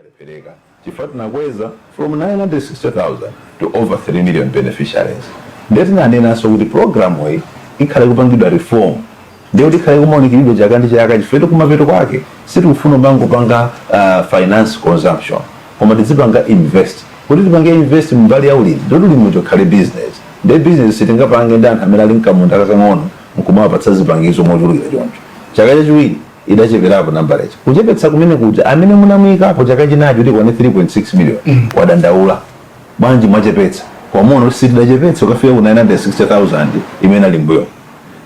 Sidalephereka chifukwa tinakweza from 960,000 to over 3 million beneficiaries. Ndiye tinanenanso kuti programu iyi ikhale kupangidwa reform, ndiye kuti ikhale kumaunikiridwa chaka ndi chaka, chifukwa kumapeto kwake sitikufuna kumangopanga finance consumption, koma tizipanga invest. Kuti tipange invest mbali ya ulimi, ndoti ulimi ukhale business. Ndiye business sitingapange ndi anthu amene ali mkamunda kakang'ono nkumawapatsa zipangizo mochulukira choncho. Chaka chachiwiri idacheperapo nambala ichi. Kuchepetsa kumene kuti amene munamuyikapo chaka chinacho kuti kwane 3.6 million wadandaula, "Bwanji mwachepetsa?" Kwamuona kuti sitidachepetsa ukafika ku 960,000 imene ali mbuyo.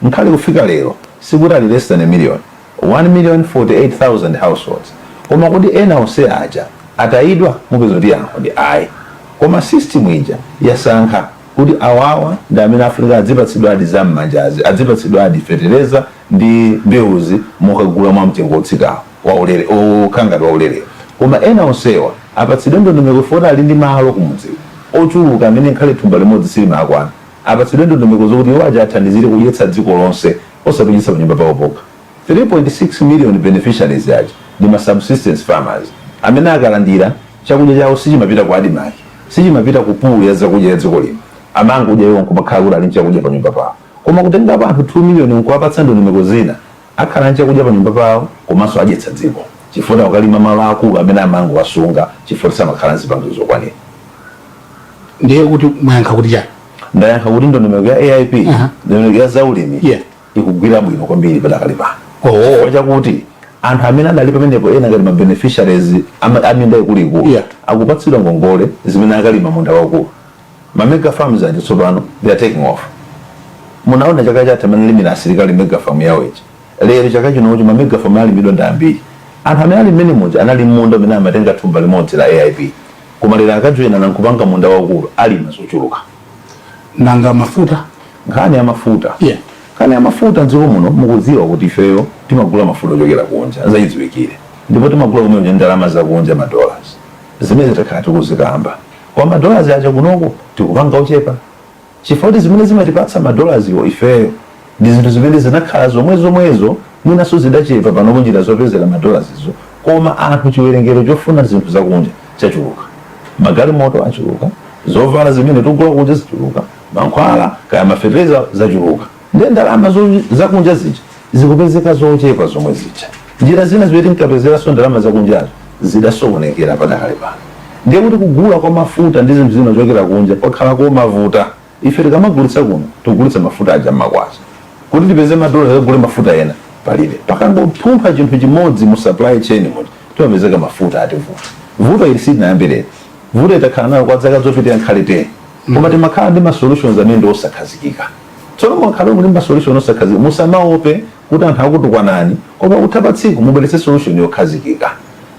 Nkhale kufika lero sikuti ali less than a million, 1 million 48,000 households. Koma kuti ena onse aja atayidwa, mupeza kuti yankho ndi ayi. Koma system ija yasankha kuti awawa ndi amene afunika adzipatsidwa adi zam'manjazi, adzipatsidwa adi fetereza ndi mbewuzi mukagula mwa mtengo wotsikawo waulere, okhala waulere. Koma ena onsewa apatsidwe ndondomeko foti ali ndi malo kumudziko ochuluka amene nkhale thumba limodzi silimakwana. Apatsidwe ndondomeko zokuti iwo aja athandizire kudyetsa dziko lonse, osapititsa panyumba pawo pokha. 3.6 million beneficiaries aja ndi ma subsistence farmers amene akalandira chakudya chawo sichimapita ku ADMARC, sichimapita ku pool ya zakudya ya dziko lino. Amangodya iwo nkumakhala kuti ali nchakudya panyumba pawo. Koma kutengapo anthu 2 million nkuwapatsa ndondomeko zina, akhala nchakudya panyumba pawo komanso adyetsa dziko, chifukwa ukalima malo akulu amene amangowasunga chifukwa samakhala nzipangizo zokwanira. Ndiye kuti mwayankha kuti chani? Ndayankha kuti ndondomeko ya AIP, ndondomeko ya zaulimi, ikugwira bwino kwambiri padakali pano, chifukwa chakuti anthu amene adali pamenepo ena ngati ma beneficiaries aminda ikuluikulu akupatsidwa ngongole zimene akalima munda waukulu. Ma mega farms aja tsopano they are taking off. Munaona chaka chatha amene limira asilikali mega farm yawo ija. Lero chaka chinocho ma mega farm alimidwa ndi ambiri. Anthu amene ali mmene muja anali munda amene amatenga thumba limodzi la AIP, koma lero akajoyina nkupanga munda waukulu, alima zochuluka. Nanga mafuta? Nkhani ya mafuta, nkhani ya mafuta mdziko muno, mukudziwa kuti ifeyo timagula mafuta ochokera kunja, zachidziwikire, ndipo timagula kumene ndi ndalama zakunja, ma dollars, zimene takhala tikuzikamba. Kwa ma dollars aja kunoko tikupanga ochepa, chifukwa kuti zimene zimatipatsa ma dollars iwo ifeyo ndi zinthu zimene zinakhala zomwe zomwezo, mwinanso zidachepa panopo njira zopezera ma dollars izo. Koma anthu chiwerengero chofuna zinthu zakunja chachuluka, magalimoto achuluka, zovala zimene tikugula kunja zichuluka, mankhwala kaya mafetereza zachuluka. Ndiye ndalama zakunja zija zikupezeka zochepa zomwe zija. Njira zina zimene tinkapezeranso ndalama zakunjazo zidasokonekera padakali pano. Ndiye kuti kugula kwa mafuta ndi zinthu zina zochokera kunja kwakhala komavuta. Ife tikamagulitsa kuno, tikugulitsa mafuta aja mmakwacha. Kuti tipeze madola tikagule mafuta ena palibe. Pakangophumpha chinthu chimodzi mu supply chain muti timapezeka mafuta ativuta. Vuto ili silinayambirere, vuto itakhala nayo kwa zaka zopitirira nkhale 10, koma timakhala ndi ma solutions amene ndi osakhazikika. Tsono mwakhala muli ma solution osakhazikika, musamaope kuti anthu akutukwanani, koma kutha pa tsiku mubweretse solution yokhazikika.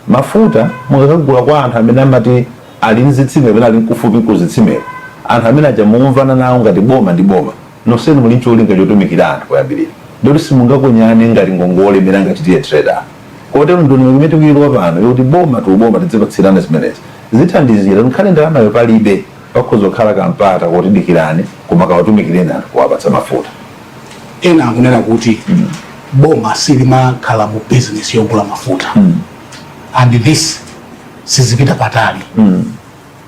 Mafuta mukakagula kwa anthu amene amati ali mzitsime kapena ali mkufupi kuzitsimeko, anthu amene aja mumvana nawo ngati boma ndi boma, nonsenu muli ncholinga chotumikira anthu poyambirira, ndikuti simungakonyane ngati ngongole imene angachitire trader. Kotero ndondomeko imene tikuyilowa pano yokuti boma to boma tidzipatsirana zimenezi zithandizira ngakhale ndalamayo palibe, pakhoza kukhala kampata kotidikirani, koma kawatumikireni anthu kuwapatsa mafuta. Ena akunena kuti boma silimakhala mu business yogula mafuta and this sizipita patali.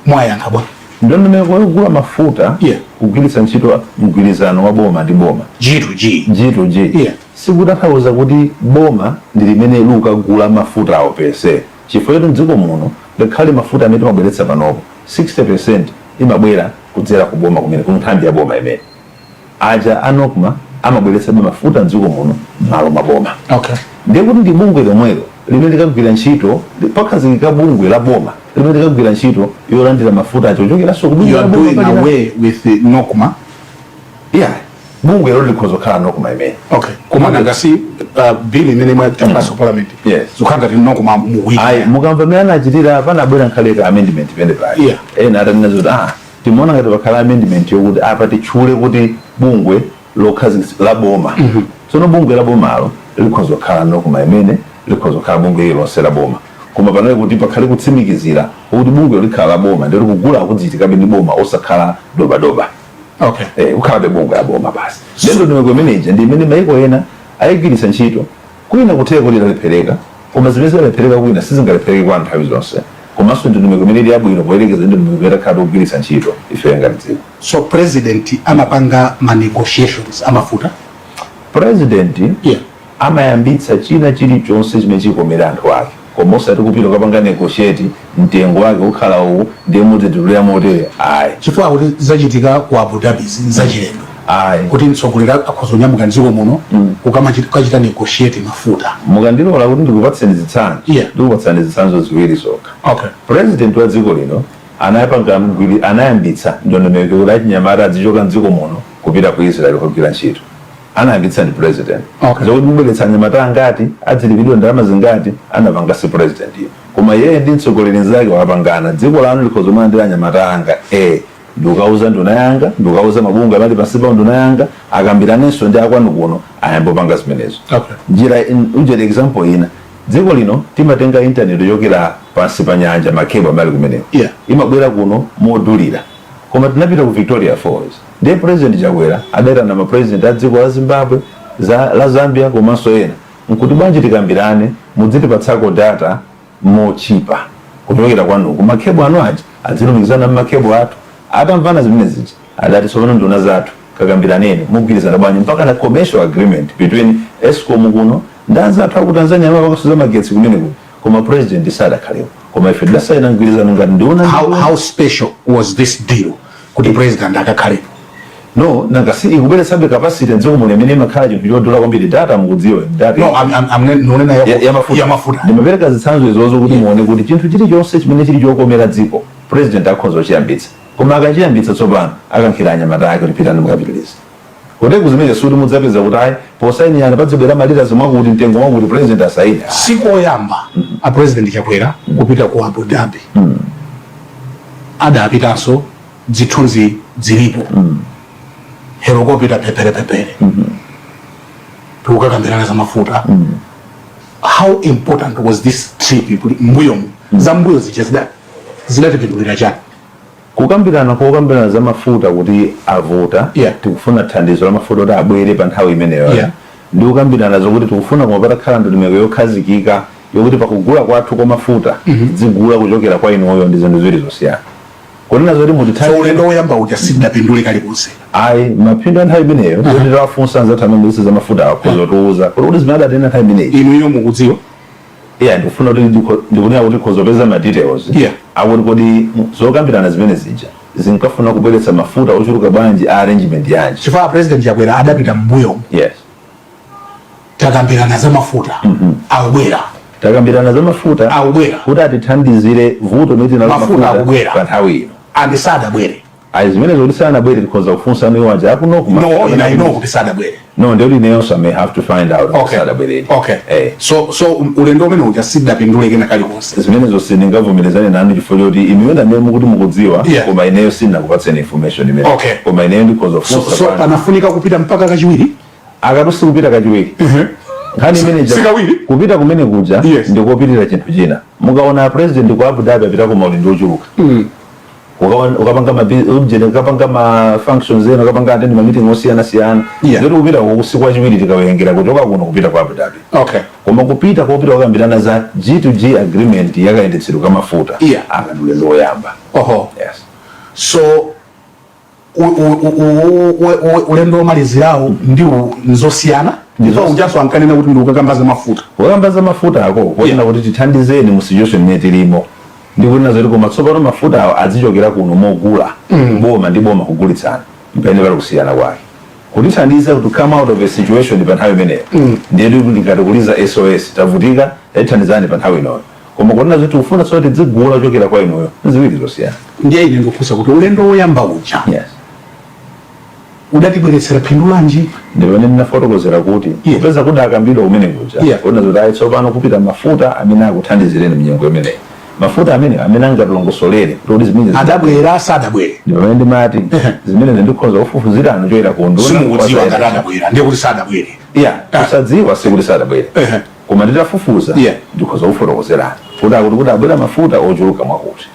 Mwayankha bwa? Ndondomeko yogula mafuta kugwiritsa ntchito mgwirizano wa boma ndi boma, G to G, G to G, sikutanthauza kuti boma ndi limene likukagula mafuta awo per se, chifukwa choti mdziko muno ngakhale mafuta amene timabweretsa panopo, 60% imabwera kudzera ku boma kumene, ku nthambi ya boma imene aja a NOCMA amabweretsabe mafuta mdziko muno m'malo mwa boma. Ndiye kuti ndi bungwe lomwelo limene likagwira ntchito, pakhazikika bungwe la boma limene likagwira ntchito yolandira mafuta acho kuchokeranso ku bungwe You la are boma. doing away with the NOCMA? Yeah, bungwe lolo likhoza kukhala NOCMA imene. Okay, koma nanga si bill imene mwatapasa ku parliament zikukhala ngati NOCMA mukuita? Ayi, mukamva mmene anachitira, panabwera nkhaleka amendment pene pali ena atanena zoti timaona ngati pakhala amendment yokuti apa titchule kuti bungwe lokhazikitsa la boma. Tsono bungwe la bomalo likhoza kukhala NOCMA imene, likhoza kukhala bungwe lililonse la boma, koma panali kuti pakhale kutsimikizira kuti bungwe likhala la boma, ndikuti kugula akudzichitikabe ndi boma, osakhala dobadoba. Kukhalabe bungwe la boma basi. Ndondomeko imeneja ndi imene maiko ena ayigwiritsa ntchito. Kwina kutheka kuti inalephereka, koma zimene zimalephereka kwina sizingalephereke kwa nthawi zonse. Komanso ndondomeko imene ili yabwino poyerekeza ndi ndondomeko imene takhala tikugwiritsa ntchito ife ngati dziko. So president amapanga ma negotiations amafuta? President amayambitsa china chilichonse chimene chikomera anthu ake, koma osati kupita kukapanga negotiate mtengo wake ukhala uwu, ndiye muzititulira motere, ayi. Chifukwa kuti zachitika ku Abu Dhabi nzachilendo Ayi. kuti mtsogoleri akhoza kunyamuka mdziko muno kukachita negotiate mafuta. Mukandilola kuti ndikupatseni zitsanzo, ndikupatsani zitsanzo ziwiri zokha. President wa dziko lino anayapanga anayambitsa ndondomeko kuti achinyamata azichoka mdziko muno kupita ku Israel kugwira ntchito. Anayambitsa ndi president. Zokuti mubweretsa anyamata angati, adzilipidwa ndalama zingati, anapanga si president iyo, koma yeye ndi mtsogoleri nzake wapangana: dziko lanu likhoza kumalandira anyamata anga e ndikukauza nduna yanga, ndikukauza mabungwe amati pansi pa nduna yanga, akambiranenso ndi akwanu kuno, ayambe kupanga zimenezo. Njira ujeni, example ina, dziko lino timatenga internet yochokera pansi pa nyanja, ma cable amali kumeneko, imabwera kuno modulira. Koma tinapita ku Victoria Falls, ndiye President Chakwera adaitana ma president a dziko la Zimbabwe, la Zambia komanso ena, nkuti bwanji tikambirane mudzitipatsako data mochipa kuchokera kwanuku, ma cable anu aja adzilumikizana mma cable athu. Atamvana zimene zija, adati tsopano nduna zathu kakambiraneni, mugwirizana bwanji, mpaka na commercial agreement between ESCOM kuno ndi anzathu aku Tanzania amapanganso za magetsi kumene kuno. Koma president sadakhalepo, koma ife tidasayina mgwirizano ngati ndiona. How special was this deal kuti president akakhalepo? No, nanga si ikubweretsabe capacity mdziko muno imene imakhala chinthu chodula kwambiri, data, mukudziwa data. No, I'm nonena ya mafuta. Ya mafuta. Ndimapereka zitsanzo izozo kuti muone kuti chinthu chilichonse chimene chili chokomera dziko, president akhoza kuchiyambitsa, koma akachiyambitsa tsopano akankhira anyamata ake kuti pitani mukapitirize. Kotero zimene suti mudzapeza kuti ayi, posayinirana padzibwera malita zomwe mtengo mwakuti president asayine. Sikoyamba a President Chakwera kupita ku Abu Dhabi. Adapitanso, zithunzi zilipo, helicopter pepere tikukakambirana za mafuta. How important was this trip kuti mbuyomu, za mbuyo zija zidatipindulira chani? Kukambirana kokambirana za mafuta kuti avuta, tikufuna thandizo la mafuta kuti abwere pa nthawi imeneyo, ndi kukambirana zokuti tikufuna koma patakhala ndondomeko yokhazikika yokuti pakugula kwathu kwa mafuta tizigula kuchokera kwa inuyo, ndi zinthu ziwiri zosiyana kunena zoti So mutithandize. Ulendo woyamba uja sidapindule kalikonse? Ayi, maphindu a nthawi imeneyo kuti tawafunsa anzathu amene za mafuta akhoza kutiuza kuti zimene adatena nthawi imeneyi. Inuyo mukudziwa? Yeah, ndikufuna kuti ndikunena kuti tikhoza kupeza ma details akuti kodi zokambirana zimene zija zinkafuna kubweretsa mafuta ochuluka bwanji, a arrangement yanji. Chifukwa President Chakwera adapita mbuyomu, takambirana za mafuta, akubwera. Takambirana za mafuta Akubwera. kuti atithandizire vuto limene tinalo. Mafuta akubwera. Pa nthawi ino. And sadabwere. Ayi, zimene zokuti sanabwere tikhoza kufunsa anu aja akuno. No, ine I know kuti sadabwere. No, ndiyo ineyonso I may have to find out sadabweredi. So ulendo umene uja sidapindule kena kalikonse? Zimenezo sindingavomerezane nanu chifukwa choti inuyo ndamene mukuti mukudziwa, koma ineyo sindinakupatseni information imene. Koma ineyo ndikhoza kufunsa. So panafunika kupita mpaka kachiwiri? Akatusi kupita kachiwiri nkhani imene Sikawiri? Kupita kumene kuja ndikopitirira chinthu china. Mukaona president ku Abu Dhabi apita ku maulendo ochuluka, ukapanga ma ujene, ukapanga ma functions ena, ukapanga attend ma meeting osiyana siyana. Zoti kupita usiku wachiwiri tikawerengera kuchoka kuno kupita ku Abu Dhabi, koma kupita kopita kukambirana za G2G agreement yakayendetsedwe ka mafuta, aka ndi ulendo woyamba. Yes. So ulendo womalizirawo ndiwo nzosiyana, ndipo ujaso ankanena kuti ndikukakamba za mafuta. Kukamba za mafuta ako kunena kuti tithandizeni mu situation imene tilimo, ndikunena zoti koma tsopano mafuta awo azichokera kuno mogula, boma ndi boma kugulitsana, mpene pali kusiyana kwake. Kutithandiza to come out of a situation pa nthawi imeneyo, ndiye tikati kuliza SOS, tavutika, tatithandizani pa nthawi inoyo. Koma kunena zoti tikufuna tsono tidzigula kuchokera kwa inuyo, nziwiri zosiyana. Ndiye ine ndikufunsa kuti ulendo woyamba uja udatibweretsera phindu lanji? Ndipamene ndinafotokozera kuti kupeza kuti akambidwa kumene kuja, kuona zoti ayi, tsopano kupita mafuta amene akuthandizireni mnyengo imeneyi, mafuta amene angatilongosolere kuti zimene Adabwera, sadabwere? Ndi pamene ndimati zimene ndikhoza kufufuzirani choyera ku nduna. Simukudziwa ngati adabwera, ndiye kuti sadabwere. Yeah, kusadziwa sikuti sadabwere, koma nditafufuza ndikhoza kufotokozerani kuti akuti kuti abwera mafuta ochuluka mwakuti.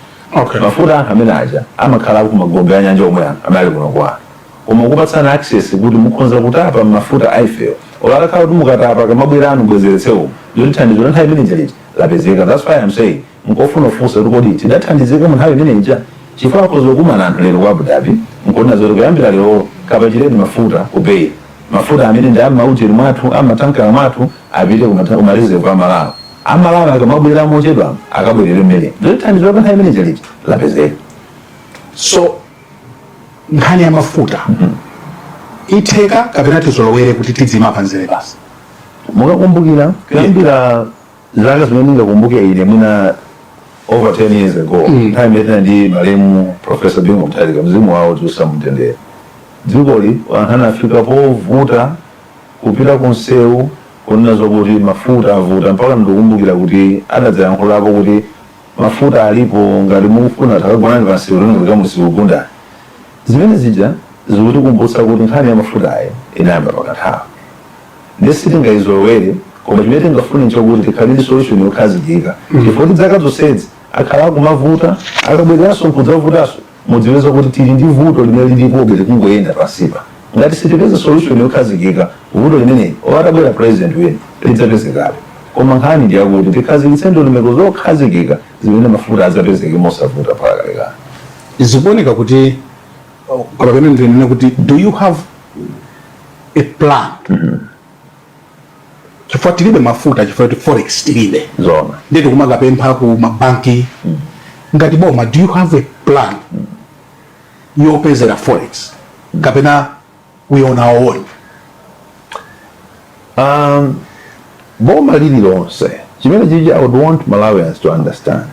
Mafuta anthu amene aja amakhala ku magombe a nyanja omwe anthu amene ali kuno kwa, koma kupatsana access kuti mukhoza kutapa mafuta aifeyo, olo atakhala kuti mukatapa kamabwera anu bwezeretse umu, zoti thandizo la nthawi imene lija lapezeka. That's why I'm saying Nkofuna kufunsa kuti kodi tidathandizika mu nthawi imene ija? Chifukwa akhoza kukumana anthu lero ku Abu Dhabi nkuona zoti kuyambira lero kapachireni mafuta kubeyi, mafuta amene ndi amaujeni mwathu, amatankala mwathu, apite kuma reserve amalawi. Amalawi akamabwera mochedwa akabwerere mmene zoti thandizo pa nthawi imene ija lija lapezeka. So nkhani ya mafuta itheka kapena tizolowere kuti tidzima panzere basi? Mukakumbukira, kuyambira zaka zimene ndingakumbuke ine, mwina over 10 years ago, nthawi imene tinali ndi malemu Professor Bingu Mutharika, mzimu wawo uuse mumtendere, dzikoli anthu anafika povuta kupita ku msewu kunena zokuti mafuta avuta, mpaka ndikukumbukira kuti adadzayankhulapo kuti mafuta alipo, ngati mukufuna takagonani pa msewu, tinofika msewu gundani. Zimene zija zikutikumbutsa kuti nkhani ya mafuta ayi inayamba pakanthawi, ndi sitingayizolowere. Koma chimene tingafune nchokuti tikhale ndi solution yokhazikika, chifukwa kuti zaka zonsezi akhala akumavuta, akabwereranso nkudzavutanso. Mudziweza kuti tili ndi vuto limene lilipobe, likungoyenda pansipa. Ngati sitipeza solution yokhazikika, vuto limeneli atabwera president wina lidzapezekabe. Koma nkhani ndiyakuti tikhazikitse ndondomeko zokhazikika zimene mafuta adzapezeke mosavuta mpaka kalekale. Zikuoneka kuti, kapena ndinene kuti, do you have a plan? Chifukwa tilibe mafuta, chifukwa kuti forex tilibe. Zona. Ndiye tikumakapempha ku mabanki. Ngati boma, do you have a plan yopezera forex kapena we on our own? Boma lililonse, chimene chichi I would want Malawians to understand,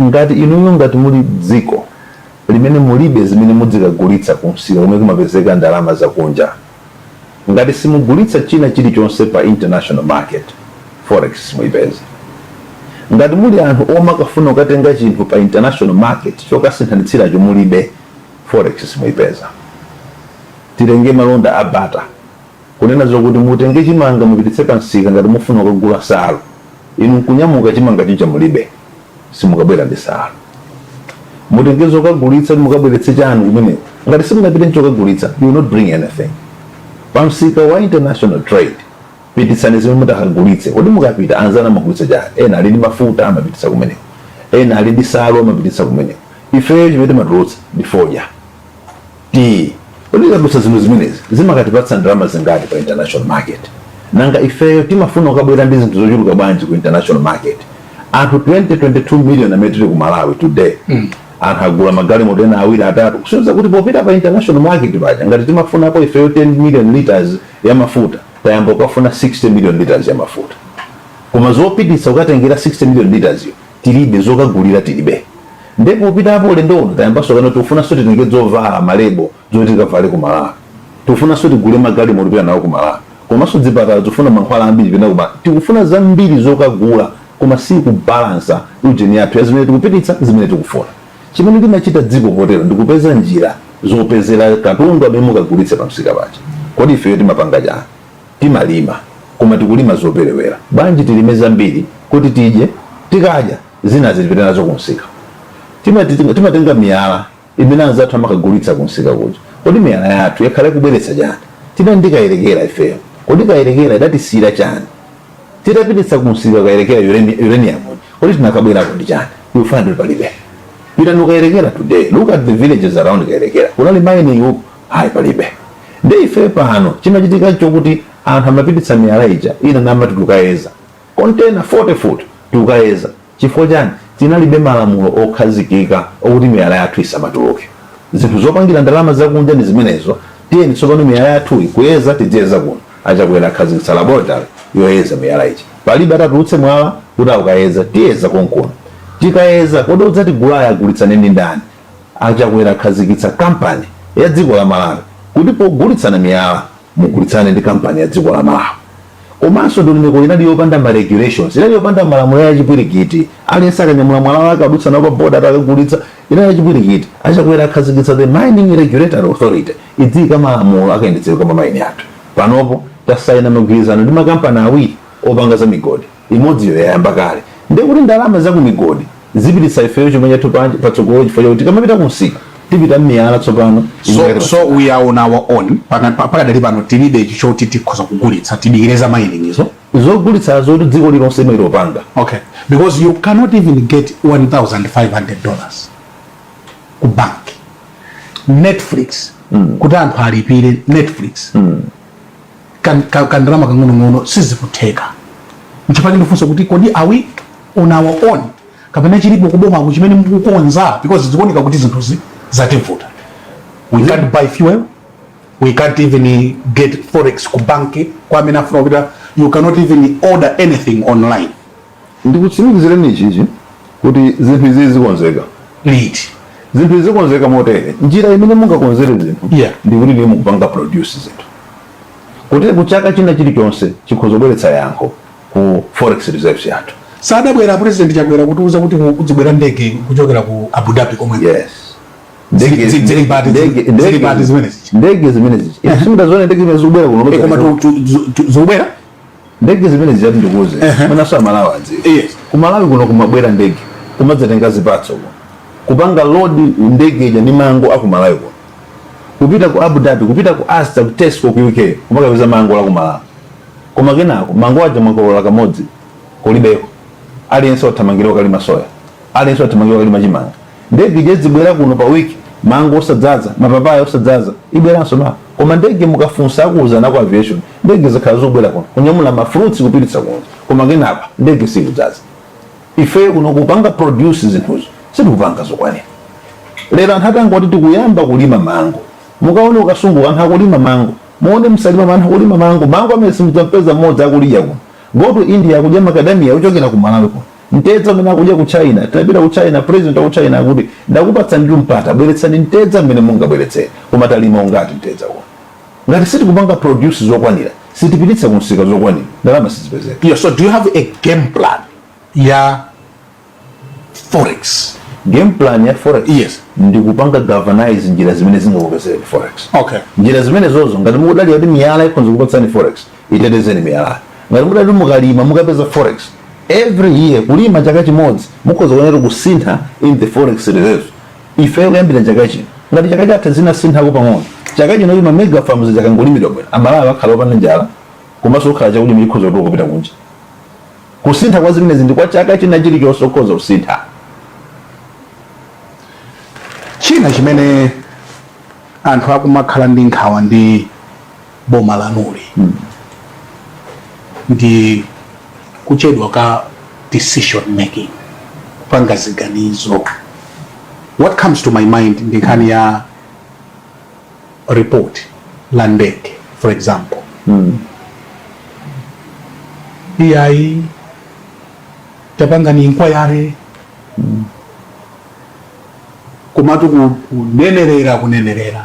ngati inuyo, ngati muli dziko limene mulibe zimene mudzikagulitsa kumsika kumene kumapezeka ndalama zakunja, ngati simugulitsa china chilichonse pa international market, forex simuyipeza. Ngati muli anthu omakafuna kukatenga chinthu pa international market, chokasinthanitsiracho mulibe, forex simuyipeza. Tilenge malonda a barter, kunena zokuti mutenge chimanga mupititse pa msika, ngati mufuna kukagula nsalu, inu nkunyamuka chimanga chicha mulibe, simukabwera ndi nsalu. Mutenge zokagulitsa kuti mukabweretse chanu kumeneko, ngati simunapite nchokagulitsa, you will not bring anything. Pa msika wa international trade, pititsani zimene mutakagulitse. Kodi mukapita, anzanu amagulitsa chani? Ena ali ndi mafuta, amapititsa kumeneko. Ena ali ndi nsalu, amapititsa kumeneko. Ifeyo chimene timatulutsa ndi fodya, tii. Kodi tikatulutsa zinthu zimenezi zimakatipatsa ndalama zingati pa international market? Nanga ifeyo timafuna kukabwera ndi zinthu zochuluka bwanji ku international market? Anthu 20 22 million amene tili ku Malawi today, anthu agula magalimoto ena awiri, atatu, kusonyeza kuti popita pa international market paja, ngati timafunapo ifeyo 10 million liters ya mafuta, tayamba kukafuna 60 million liters ya mafuta, koma zopititsa kukatengera 60 million liters yo tilibe, zokagulira tilibe. Ndipo popitapo ulendo uno tayambanso kano tikufunanso titenge zovala, ma label, zoti tikavale ku Malawi. Tikufunanso tigule magalimoto kupita nawo ku Malawi, komanso zipatala zifuna mankhwala ambiri pena kuma. Tikufuna zambiri zokagula, koma si kubalansa ujeni yathu ya zimene tikupititsa, zimene tikufuna. Chimene limachita dziko potero ndikupeza njira zopezera katundu amene mukagulitse pa msika paja. Kodi ifeyo timapanga chani? Timalima, koma tikulima zoperewera. Bwanji tilime zambiri kuti tidye, tikadya zina zilipite nazo kumsika? Timatenga miyala imene anzathu amakagulitsa kumsika kuja. Kodi miyala yathu yakhala ikubweretsa chani? Tinali ndi Kayelekera ifeyo. Kodi Kayelekera idatisiyira chani? Titapititsa kumsika Kayelekera uranium, kodi tinakabwerako ndi chani? You find kuti palibe. Pitani Kayelekera today, look at the villages around Kayelekera. Kunali mining uku? Hayi, palibe. Ndi ife pano chimachitika chokuti anthu amapititsa miyala ija, ina namati tukayeza container 40 foot, tukayeza. Chifukwa chani? Tinalibe malamulo okhazikika okuti miyala yathu isamatuluke. Zinthu zopangira ndalama zakunja ndi zimenezo. Tiyeni tsopano miyala yathuyi kuyeza tidziyeza kuno. Achakwera akhazikitsa laboratory yoyeza miyala ichi. Palibe atatulutse mwala kuti akukayeza, tiyeza konkuno. Tikayeza, kodi udzatigulayo agulitsane ndi ndani? Achakwera akhazikitsa kampani ya dziko la Malawi kuti pogulitsana miyala mugulitsane ndi kampani ya dziko la Malawi. Komanso ndondomeko inali yopanda ma regulations, inali yopanda malamulo yachipwirikiti. Aliyense akanyamula mwala wake adutsa nawo pa boda atakagulitsa, inali yachipwirikiti. Achakwera akhazikitsa the Mining Regulatory Authority, idziyika malamulo akayendetsedwe ka mamaini athu. Panopo tasaina magwirizano ndi makampani awiri opanga za migodi, imodziyo yayamba kale. Ndiye kuti ndalama za ku migodi zipititsa ifeyo chuma chathu patsogolo, chifukwa chakuti tikamapita kumsika tipita mmiyala tsopano. So we are on our own. Pakadali pano tilibe choti tikhoza kugulitsa, tidikire za mining izo. Zogulitsa zoti dziko lilonse imailopanga. Okay, because you cannot even get $1500 ku bank. Netflix, kuti anthu alipire Netflix, kandalama kang'onong'ono sizikutheka. Nchifukwa ndifunsa kuti kodi are we on our own kapena chilipo kubomako chimene mukukonza? Because zikuoneka kuti zinthuzi zativuta. We can't buy fuel, we can't even get forex ku banki kwa amene afuna kupita. You cannot even order anything online. Ndikutsimikizireni ichichi kuti zinthu izi zikonzeka. Liti? Zinthu izi zikonzeka motere: njira imene mungakonzere zinthu ndikuti ndiye mukupanga produce zinthu kuti kuchaka china chilichonse chikhoza kubweretsa yankho ku forex reserves yathu. Sadabwera President Chakwera kutiuza kuti kudzibwera ndege kuchokera ku Abu Dhabi komwe? Yes. Zili pati zimenezi? Ndege zimene zichi, simudazione ndege zimene zikubwera kuno? Koma zikubwera? Ndege zimene zijati, ndikuuze, mwinaso Amalawi adziwe, ku Malawi kuno kumabwera ndege kumadzatenga zipatso kuno, kupanga load ndege ija ndi mango aku Malawi kuno, kupita ku Abu Dhabi, kupita ku Asda, ku Tesco ku UK, kumakapeza mango la ku Malawi. Koma kenako mango aja mwakolola kamodzi, kulibeko. Aliyense wathamangira kukalima soya, aliyense wathamangira kukalima chimanga. Ndege ija zibwera kuno pa wiki, mango osadzaza, mapapaya osadzaza, ibweranso ma. Koma ndege, mukafunsa akuwuzana ku aviation, ndege zikhala zikubwera kuno kunyamula ma fruits kupititsa kuno, koma kenapa ndege sikudzaza. Ife kuno kupanga produce zinthuzo sitikupanga zokwanira. Lero anthu atangoti tikuyamba kulima mango, mukaone ku Kasungu anthu akulima mango, muone mu Salima anthu akulima mango. Mango amene simudzampeza mmodzi akulidya kuno. Go to India, akudya macadamia kuchokera ku Malawi kuno. Mtedza umene akudya ku China, tinapita ku China, president wa ku China akuti, "Ndakupatsa ndi mpata, bweretsani mtedza mmene mungabweretsere." Koma talima ungati mtedza kuno? Ngati sitikupanga produce zokwanira, sitipititsa kumsika zokwanira, ndalama sizipezeka. Yeah, so do you have a game plan ya forex? Game plan ya forex? Yes. Ndikupanga galvanize njira zimene zingakupezereni forex. Njira zimene zozo, ngati mukudalira kuti miyala ikhonza kupatsani forex, itetezeni miyala. Ngati mudati mukalima mukapeza forex every year, kulima chaka chimodzi mukhoza kuonera kusintha in the forex reserve. Ife kuyambira chaka chino, ngati chaka chatha zinasinthako pang'ono, chaka chino ima mega farms chakangolimidwa bwino, Amalawi akhala opanda njala, komanso kukhala chakudya chikhoza kutuluka kupita kunja. Kusintha kwa zimenezi ndi kwa chaka china chilichonse ukhoza kusintha. China chimene anthu akumakhala ndi nkhawa ndi boma lanuli ndi kuchedwa ka decision making, kupanga ziganizo. What comes to my mind ndi nkhani ya report la ndege, for example. Iyayi, tapanga ni inquiry, komatu kunenerera kunenerera,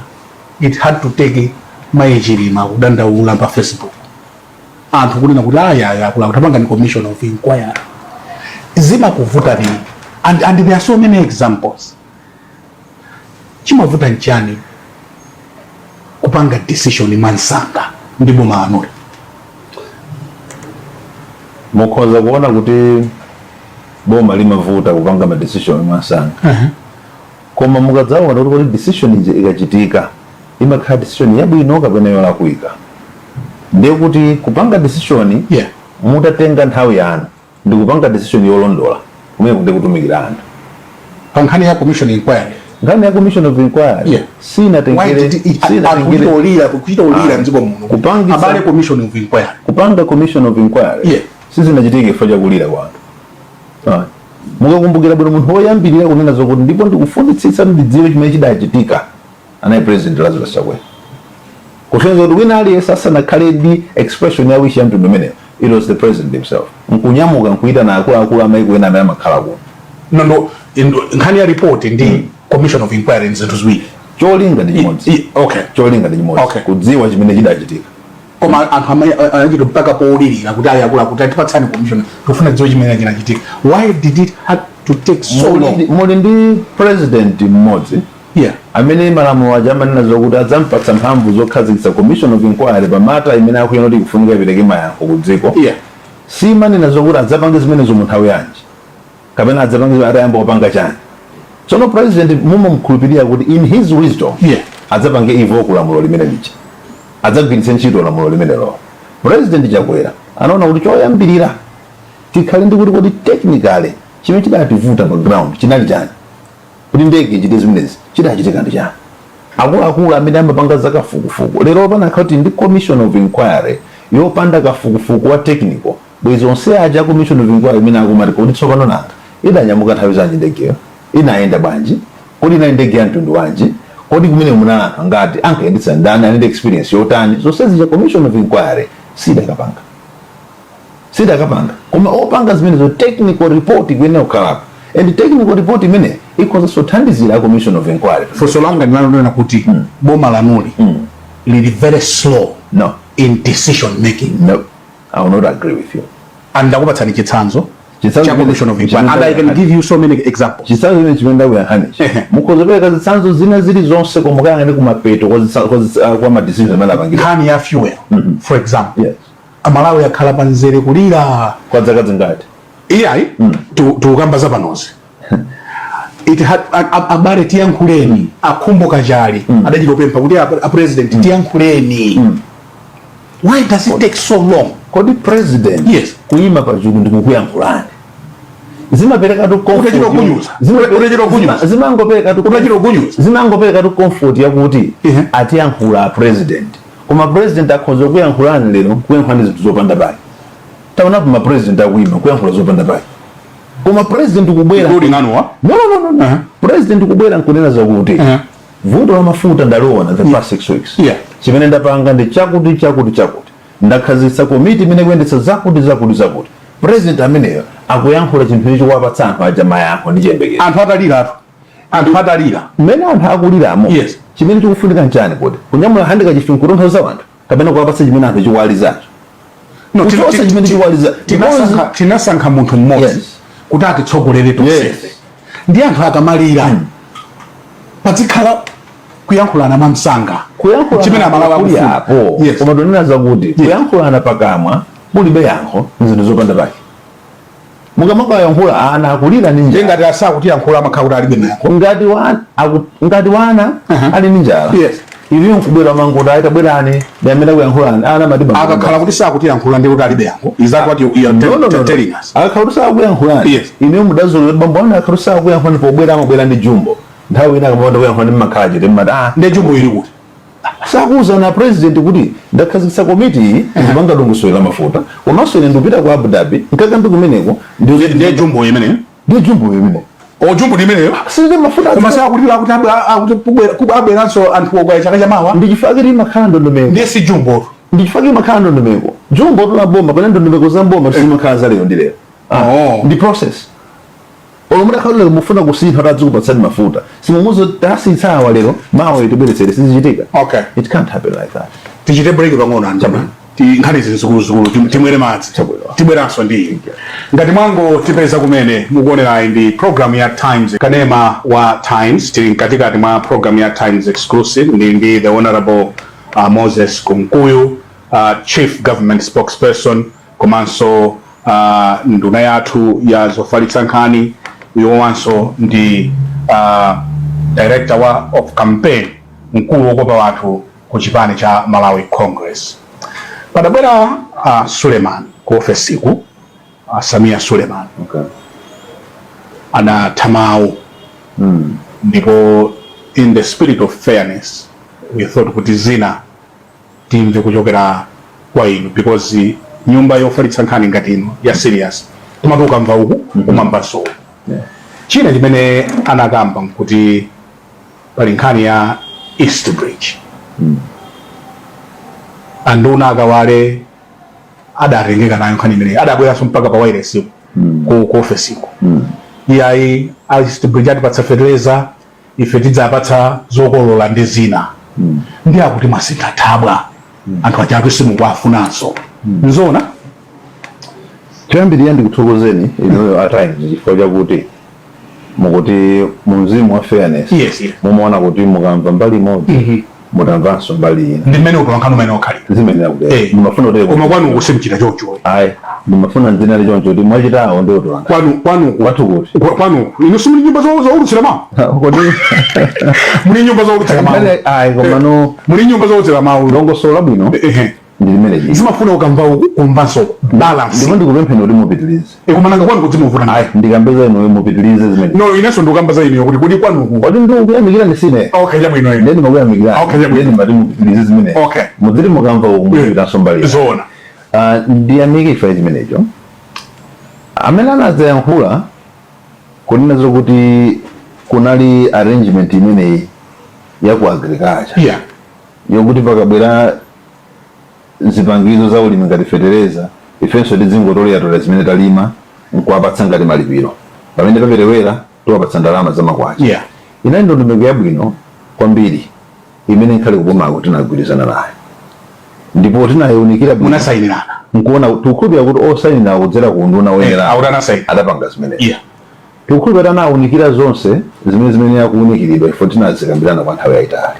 it had to take Mayi Chilima kudandaula pa Facebook, anthu kunena kuti ayaya akula, tapanga ni commission of inquiry. Zimakuvutani, and there are so many examples. Chimavuta nchani kupanga decision mwansanga ndi boma lanuli? Mukhoza kuona kuti boma limavuta kupanga ma decision mwansanga, koma mukadzaona kuti kodi decision ija ikachitika imakhala decision yabwino kapena yolakwika, ndiye kuti kupanga decision mutatenga nthawi yanu ndi kupanga decision yolondola, kumene kunde kutumikira anthu. Pa nkhani ya commission inquiry? Nkhani ya commission of inquiry, Why did it, sinatengere kuchita ulira mdziko muno, abale, commission of inquiry? Kupanga commission of inquiry sizinachitike chifukwa chakulira kwa anthu. Mukakumbukira bwino, munthu woyambirira kunena zokuti ndipo ndikufunitsitsa ndidziwe chimene chidachitika anali President Lazarus Chakwera. Kusonyeza kuti wina aliyense asanakhale ndi expression ya wish ya mtundu umeneyo, it was the president himself nkunyamuka nkuitana akuluakulu amaiko ena amene amakhala kuno. No, nkhani ya report ndi commission of inquiry ndi zinthu ziwiri. Cholinga ndi chimodzi. Cholinga ndi chimodzi, kudziwa chimene chidachitika. Koma anthu anachita mpaka polirira kuti ayi, akulu, akuti atipatsani commission, tikufuna dziwe chimene chinachitika. Why did it have to take so long? Muli ndi president mmodzi amene malamulo aja amanena zokuti adzampatsa mphamvu zokhazikitsa commission of inquiry pa matter imene akuyenera kuti ikufunika ipereke mayankho ku dziko. Simanena zokuti adzapange zimenezo mu nthawi yanji kapena adzapange atayamba kupanga chani. Tsono president mumamkhulupirira kuti in his wisdom adzapange invoke lamulo limene lija, adzagwiritse ntchito lamulo limenelo. President Chakwera anaona kuti choyambirira tikhale ndi kuti kodi technically chimene chidativuta pa ground chinali chani, kuti ndege ichite zimenezi chidachitika ndi chani. Akuluakulu amene amapanga za kafukufuku lero, panakhala kuti ndi commission of inquiry yopanda kafukufuku wa technical, bwezi onse aja commission of inquiry imene akumati, kodi tsopano nanga idanyamuka nthawi zanji ndegeyo, inayenda bwanji, kodi inali ndege ya mtundu wanji, kodi kumene munali anthu angati, ankayendetsa ndani, ali ndi experience yotani? Zonse zija commission of inquiry sidakapanga, sidakapanga. Koma opanga zimenezo, technical report ikuyenera kukhalapo, and technical report imene ikhozanso kuthandizira commission of inquiry. Funso langa ndinalonena kuti boma lanuli lili very slow No. in decision making. No, I will not agree with you. And ndakupatsani chitsanzo Chitsanzo cha commission of inquiry, and I can give you so many examples. Chitsanzo chimene chimene ndakuyankhanichi, mukhoza kupereka zitsanzo zina zilizonse, koma mukayang'ane kumapeto kwa ma decisions amene apangidwa. Nkhani ya fuel, for example, Yes. Amalawi akhala panzere kulira. Kwa zaka zingati? Iyayi, tikukamba zapanozi. It had abale, tiyankhuleni. Akhumbo Kachali adachita kupempha kuti a president, tiyankhuleni. Why does it take so long? Kodi president Yes. kuyima pachulu ndikukuyankhulani zimaperekatu comfort? Utachita kunyuza. Utachita kunyuza. Zimangoperekatu Utachita kunyuza. Zimangoperekatu comfort yakuti atiyankhula a president. Koma president akhoza kuyankhulani lero, kuyankhulani zinthu zopanda pake. Taonapo ma president akuyima kuyankhula zopanda pake, koma president kubwera Including anuwa. No, no, no, no. President kubwera nkunena zakuti vuto la mafuta ndaliona the past 6 weeks, chimene ndapanga ndi chakuti, chakuti, chakuti, ndakhazikitsa komiti imene kuyendetsa zakuti, zakuti, zakuti. President ameneyo akuyankhula chinthu ichi kuwapatsa anthu aja mayankho ndi chiyembekezo. Anthu ataliratu, anthu atalira. Mmene anthu akuliramo, chimene chikufunika nchani? Kuti kunyamula handkerchief nkutonthoza anthu, kapena kuwapatsa chimene anthu chikuwalizacho? No, Kuchotsa chimene chikuwaliza. Tinasankha munthu mmodzi kuti atitsogolere tonsefe. Ndi anthu akamalira, pazikhala kuyankhulana mwamsanga. Kuyankhulana Chimene Amalawi kuli akufuna. apo. Koma tonena zakuti kuyankhulana pakamwa mulibe yankho, nzinthu zopanda pake. Mukamakayankhula, ana akulira ndi njala. Ngati asakutiyankhula, amakhala kuti alibe mayankho. Ngati wana ali ndi njala, iviyo nkubwera manguti aita bwerani ndi amene akuyankhulani, ana mati Akakhala kuti sakutiyankhula, ndi kuti alibe yankho. Is that what you are No, no, no, no. telling us? Akakhala kuti sakuyankhulani, ineyo mudazolera bambo anu akhala kuti sakuyankhulani, pobwera amabwera ndi jumbo. Nthawi ina akamapanda kuyankhula ndi mmakhala chete, mmati ah. Ndi jumbo ili kuti? Sakuwuzana president kuti ndakhazikitsa komiti iyi kupanga dongosolo la mafuta, komanso ine ndikupita ku Abu Dhabi nkakambi kumeneko. Ndiye jumbo imeneyo? Ndiye jumbo imene. O, jumbo ndi imeneyo. Sili mafuta. Koma sakutira akuti akuti abweranso anthu okwaya chaka chamawa. Ndi chifukwa imakhala ndondomeko. Ndiye si jumbo. Ndi chifukwa imakhala ndondomeko. Jumbo tula boma pana ndondomeko za mboma zimakhala za lero ndi lero. Ah, ndi process. Olo mutakhala lero mufuna kusintha, tadzikupatsani mafuta, simumuzo tasintha awa lero, mawa itibweretsere, sizichitika. It can't happen like that. Tichite break pang'ono anthu. Nkhani izi zikuluzikulu, timwere madzi. Chabwino. Tibweranso ndi ngati mwango tipeza kumene mukuonerayi ndi program ya Times, kanema wa Times. Tili mkatikati mwa program ya Times Exclusive ndi the Honorable Moses Kunkuyu, chief government spokesperson, komanso nduna yathu ya zofalitsa nkhani, iwowanso ndi director of campaign, mkulu wokopa wanthu ku chipani cha Malawi Congress. Padabwera Suleiman ku ofesiku, Samia Suleiman, anatha mawu, ndipo in the spirit of fairness we thought kuti zina timve kuchokera kwa inu, because nyumba yofalitsa nkhani ngati ino ya serious, timati ukamva uku umamvanso uku. China chimene anakamba nkuti pali nkhani ya East Bridge. Anduna akawale adatengeka nayo nkhani imeneyi, adabweranso mpaka pa wireless ku ofesiku. Iyayi, a East Bridge atipatsa fertilizer, ife tidzapatsa zokolola ndi zina. Ndi akuti mwasintha thabwa, anthu achatu simukuwafunanso. Nzona? Choyambirira ndikuthokozeni inuyo a Times, chifukwa chakuti mukuti mu mzimu wa fairness mumaona kuti mukamva mbali imodzi, mutamvanso mbali ina. Ndi mmene utolankhani umene okhalira. Zimenera kutero. Ndimafuna kutero. Koma kwanuku simuchita choncho. Ayi, ndimafuna ndinali choncho kuti mwachitawo ndi utolankhani. Kwanuku Kwathu kuti? Kwanuku inu simuli nyumba zowulutsira mawu? Kodi Muli nyumba zowulutsira mawu? Ayi, komano Muli nyumba zowulutsira mawu? Dongosolo labwino. Ndi limene chili. Zimafuna ukamva uku, kumvanso, balance. Ndipo ndikupempheni kuti mupitilize. Ikumananga kwanu kudzimuvuta naye. Ndikambeza inuyo, mupitilize zimene. No, inenso ndikukamba za inuyo kuti kwanuku. Kodi ndikuyamikira ndisine? Okay, chabwino ine. Ndiye ndimakuyamikira. Okay, chabwino. Ndiye ndimati mupitilize zimene. Mudziti mukamva uku, muzipitanso mbali. Zoona. Ah, ndiyamike chifukwa chimenecho. Amene anadzayankhula kunena zokuti kunali arrangement imeneyi ya ku agriculture yokuti pakabwera zipangizo za ulimi ngati fetereza, ifenso tidzingotoleratolera zimene talima nkuwapatsa ngati malipiro, pamene paperewera tiwapatsa ndalama zamakwacha, inali ndondomeko yabwino kwambiri imene nkhale kubomako tinagwirizana nayo ndipo tinayiunikira bwino. Munasayinirana? Nkuona, tikukhulupirira kuti osayinira kudzera ku unduna woyenera Akuti anasayina. adapanga zimenezi. Tikukhulupirira anawunikira zonse zimene akuwunikiridwa ifo tinazikambirana kwa nthawi yayitali,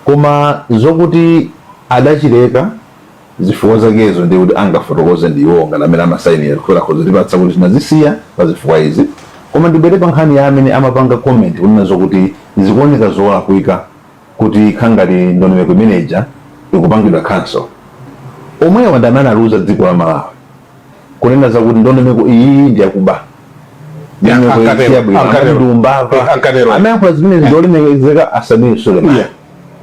koma zokuti adachileka, zifukwa zakezo ndi kuti angafotokoze ndi iwo ngati amene amasayinira kukhulupirira kuzitipatsa kuti tinazisiya pa zifukwa izi. Koma ndibwere pa nkhani ya amene amapanga comment kunena zokuti zikuoneka zolakwika kuti khangati ndondomeko imeneja ikupangidwa cancel. Omwewa ndi amene analuza dziko la Malawi kunena zakuti ndondomeko iyi ndi yakuba. Ndondomeko iyi Ankatero, si yabwino. ankatero. Amati ndi umbava. Ankatero. Amayankhula zimene ndiolemekezeka a Sameer Suleman.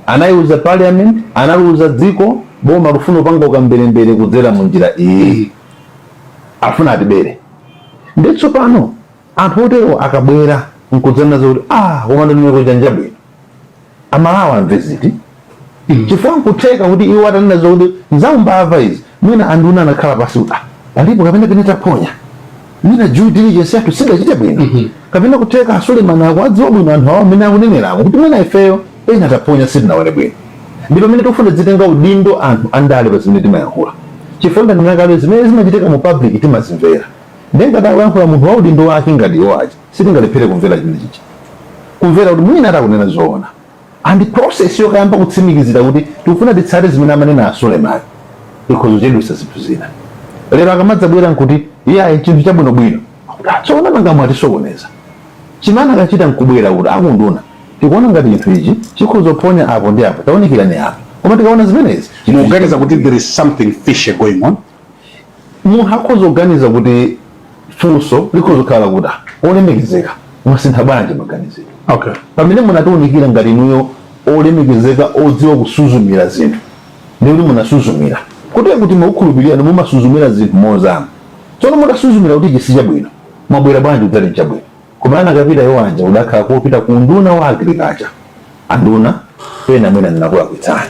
Anayiuza parliament, analuza dziko, boma lufuna upanga ukamberembere kudzera mu njira iyi, afuna atibere. Ndi tsopano anthu otero akabwera nkudzanena zakuti, ah, koma ndondomeko chanjabwino, Amalawi amve ziti? Chifukwa nkutheka kuti iwo atanena zokuti nzaumbava izi, mwina anduna anakhala pasi kuti, ah, palipo kapena pene taphonya, mwina due diligence yathu sidachite bwino, kapena kutheka a Suleman akuwadziwa bwino anthu awo amene akuneneramo kuti mwina ifeyo pena taphonya, sitinaone bwino. Ndi pamene tikufuna tizitenga udindo anthu andale pa zimene timayankhula, chifukwa ndanena kale, zimene zimachitika mu public timazimvera. Ndengati akuyankhula munthu wa udindo wake ngati iwo aja, sitingalephere kumvera chimene chicha, kumvera kuti mwina atakunena zoona, and process yokayamba kutsimikizira kuti tikufuna titsate zimene amanena a Suleman ikhoza kuchedwetsa zinthu zina. Lero akamadzabwera nkuti iyayi, chinthu chabwinobwino, akuti tsoona nanga mwatisokoneza. Chimene akachita nkubwera kuti, akunduna, tikuona ngati chinthu ichi chikhoza kuphonya apo ndi apo, taonekerani apo, koma tikaona zimenezi chinthu Mukuganiza kuti there is something fishy going on? Munthu akhoza kuganiza kuti funso likhoza kukhala kuti, ah, olemekezeka, mwasintha bwanji maganizidwe pamene munatiunikira ngati inuyo olemekezeka odziwa kusuzumira zinthu? Ndikuti munasuzumira kuti mukukhulupirira mumasuzumira zinthu mozama. Tsono mutasuzumira kuti ichi si chabwino, mwabwera bwanji kudzati nchabwino? Koma anakapita iwo anja kudakhala kopita ku nduna wa agriculture, anduna, pena mwina ndinakulakwitsani,